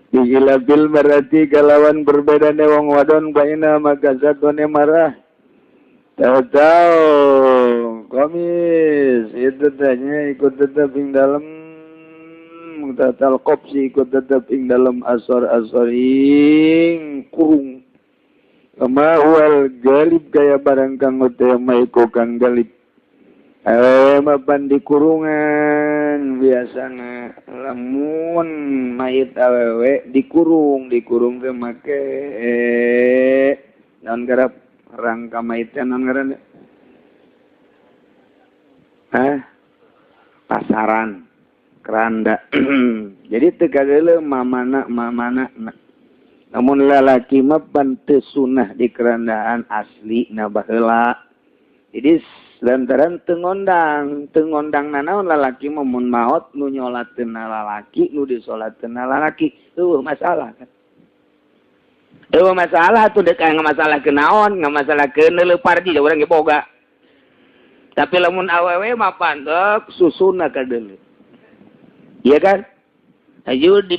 Dihilabil berarti kalawan berbeda wong wadon baina maka satone marah. Tahu-tahu komis itu tanya ikut tetap ing dalam tatal kopsi ikut tetap ing dalam asor-asor ing kurung. Kama huwal galib kaya barang kang utama iku kang galib. Awewe mapan di kurungan biasana lamun mayit awewe dikurung dikurung teh make naon garap rangka mayitnya naon ngaranna hah pasaran keranda. Jadi teu kageuleuh mamana mamana namun lalaki mah pan teu sunah di kerandaan asli na baheula. Jadi lantaran teu ngondang nanaon lalaki mah mun maot nu nyolateun lalaki nu disolateun lalaki eueuh masalah kan. Eueuh masalah atuh deuk ngamasalah ke naon, ngamasalah ke neuleuh parji da urang ge boga. Tapi lamun awewe mah pantek susuna ka deuleu. Iya kan? Hayu di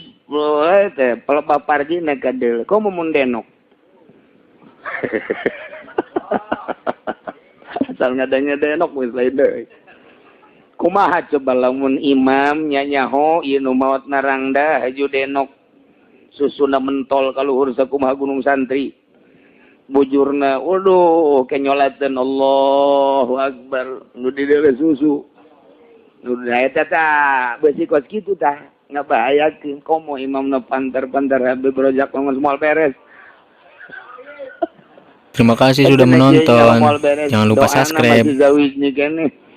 teh pelebah parji na ka deuleu. Komo mun denok. Asal ngadanya denok geus lain deui. Kumaha coba lamun imam nyanyaho ieu nu maot narangda haju denok susuna mentol kaluhur sakumaha gunung santri. Bujurna waduh kenyolateun Allahu akbar nu di deuleu susu. Nu eta tah beusi kos kitu tah ngabahayakeun komo imamna pantar-pantar habib rojak lamun moal beres. Terima kasih sudah menonton. Jangan lupa subscribe. Zawijni keneh.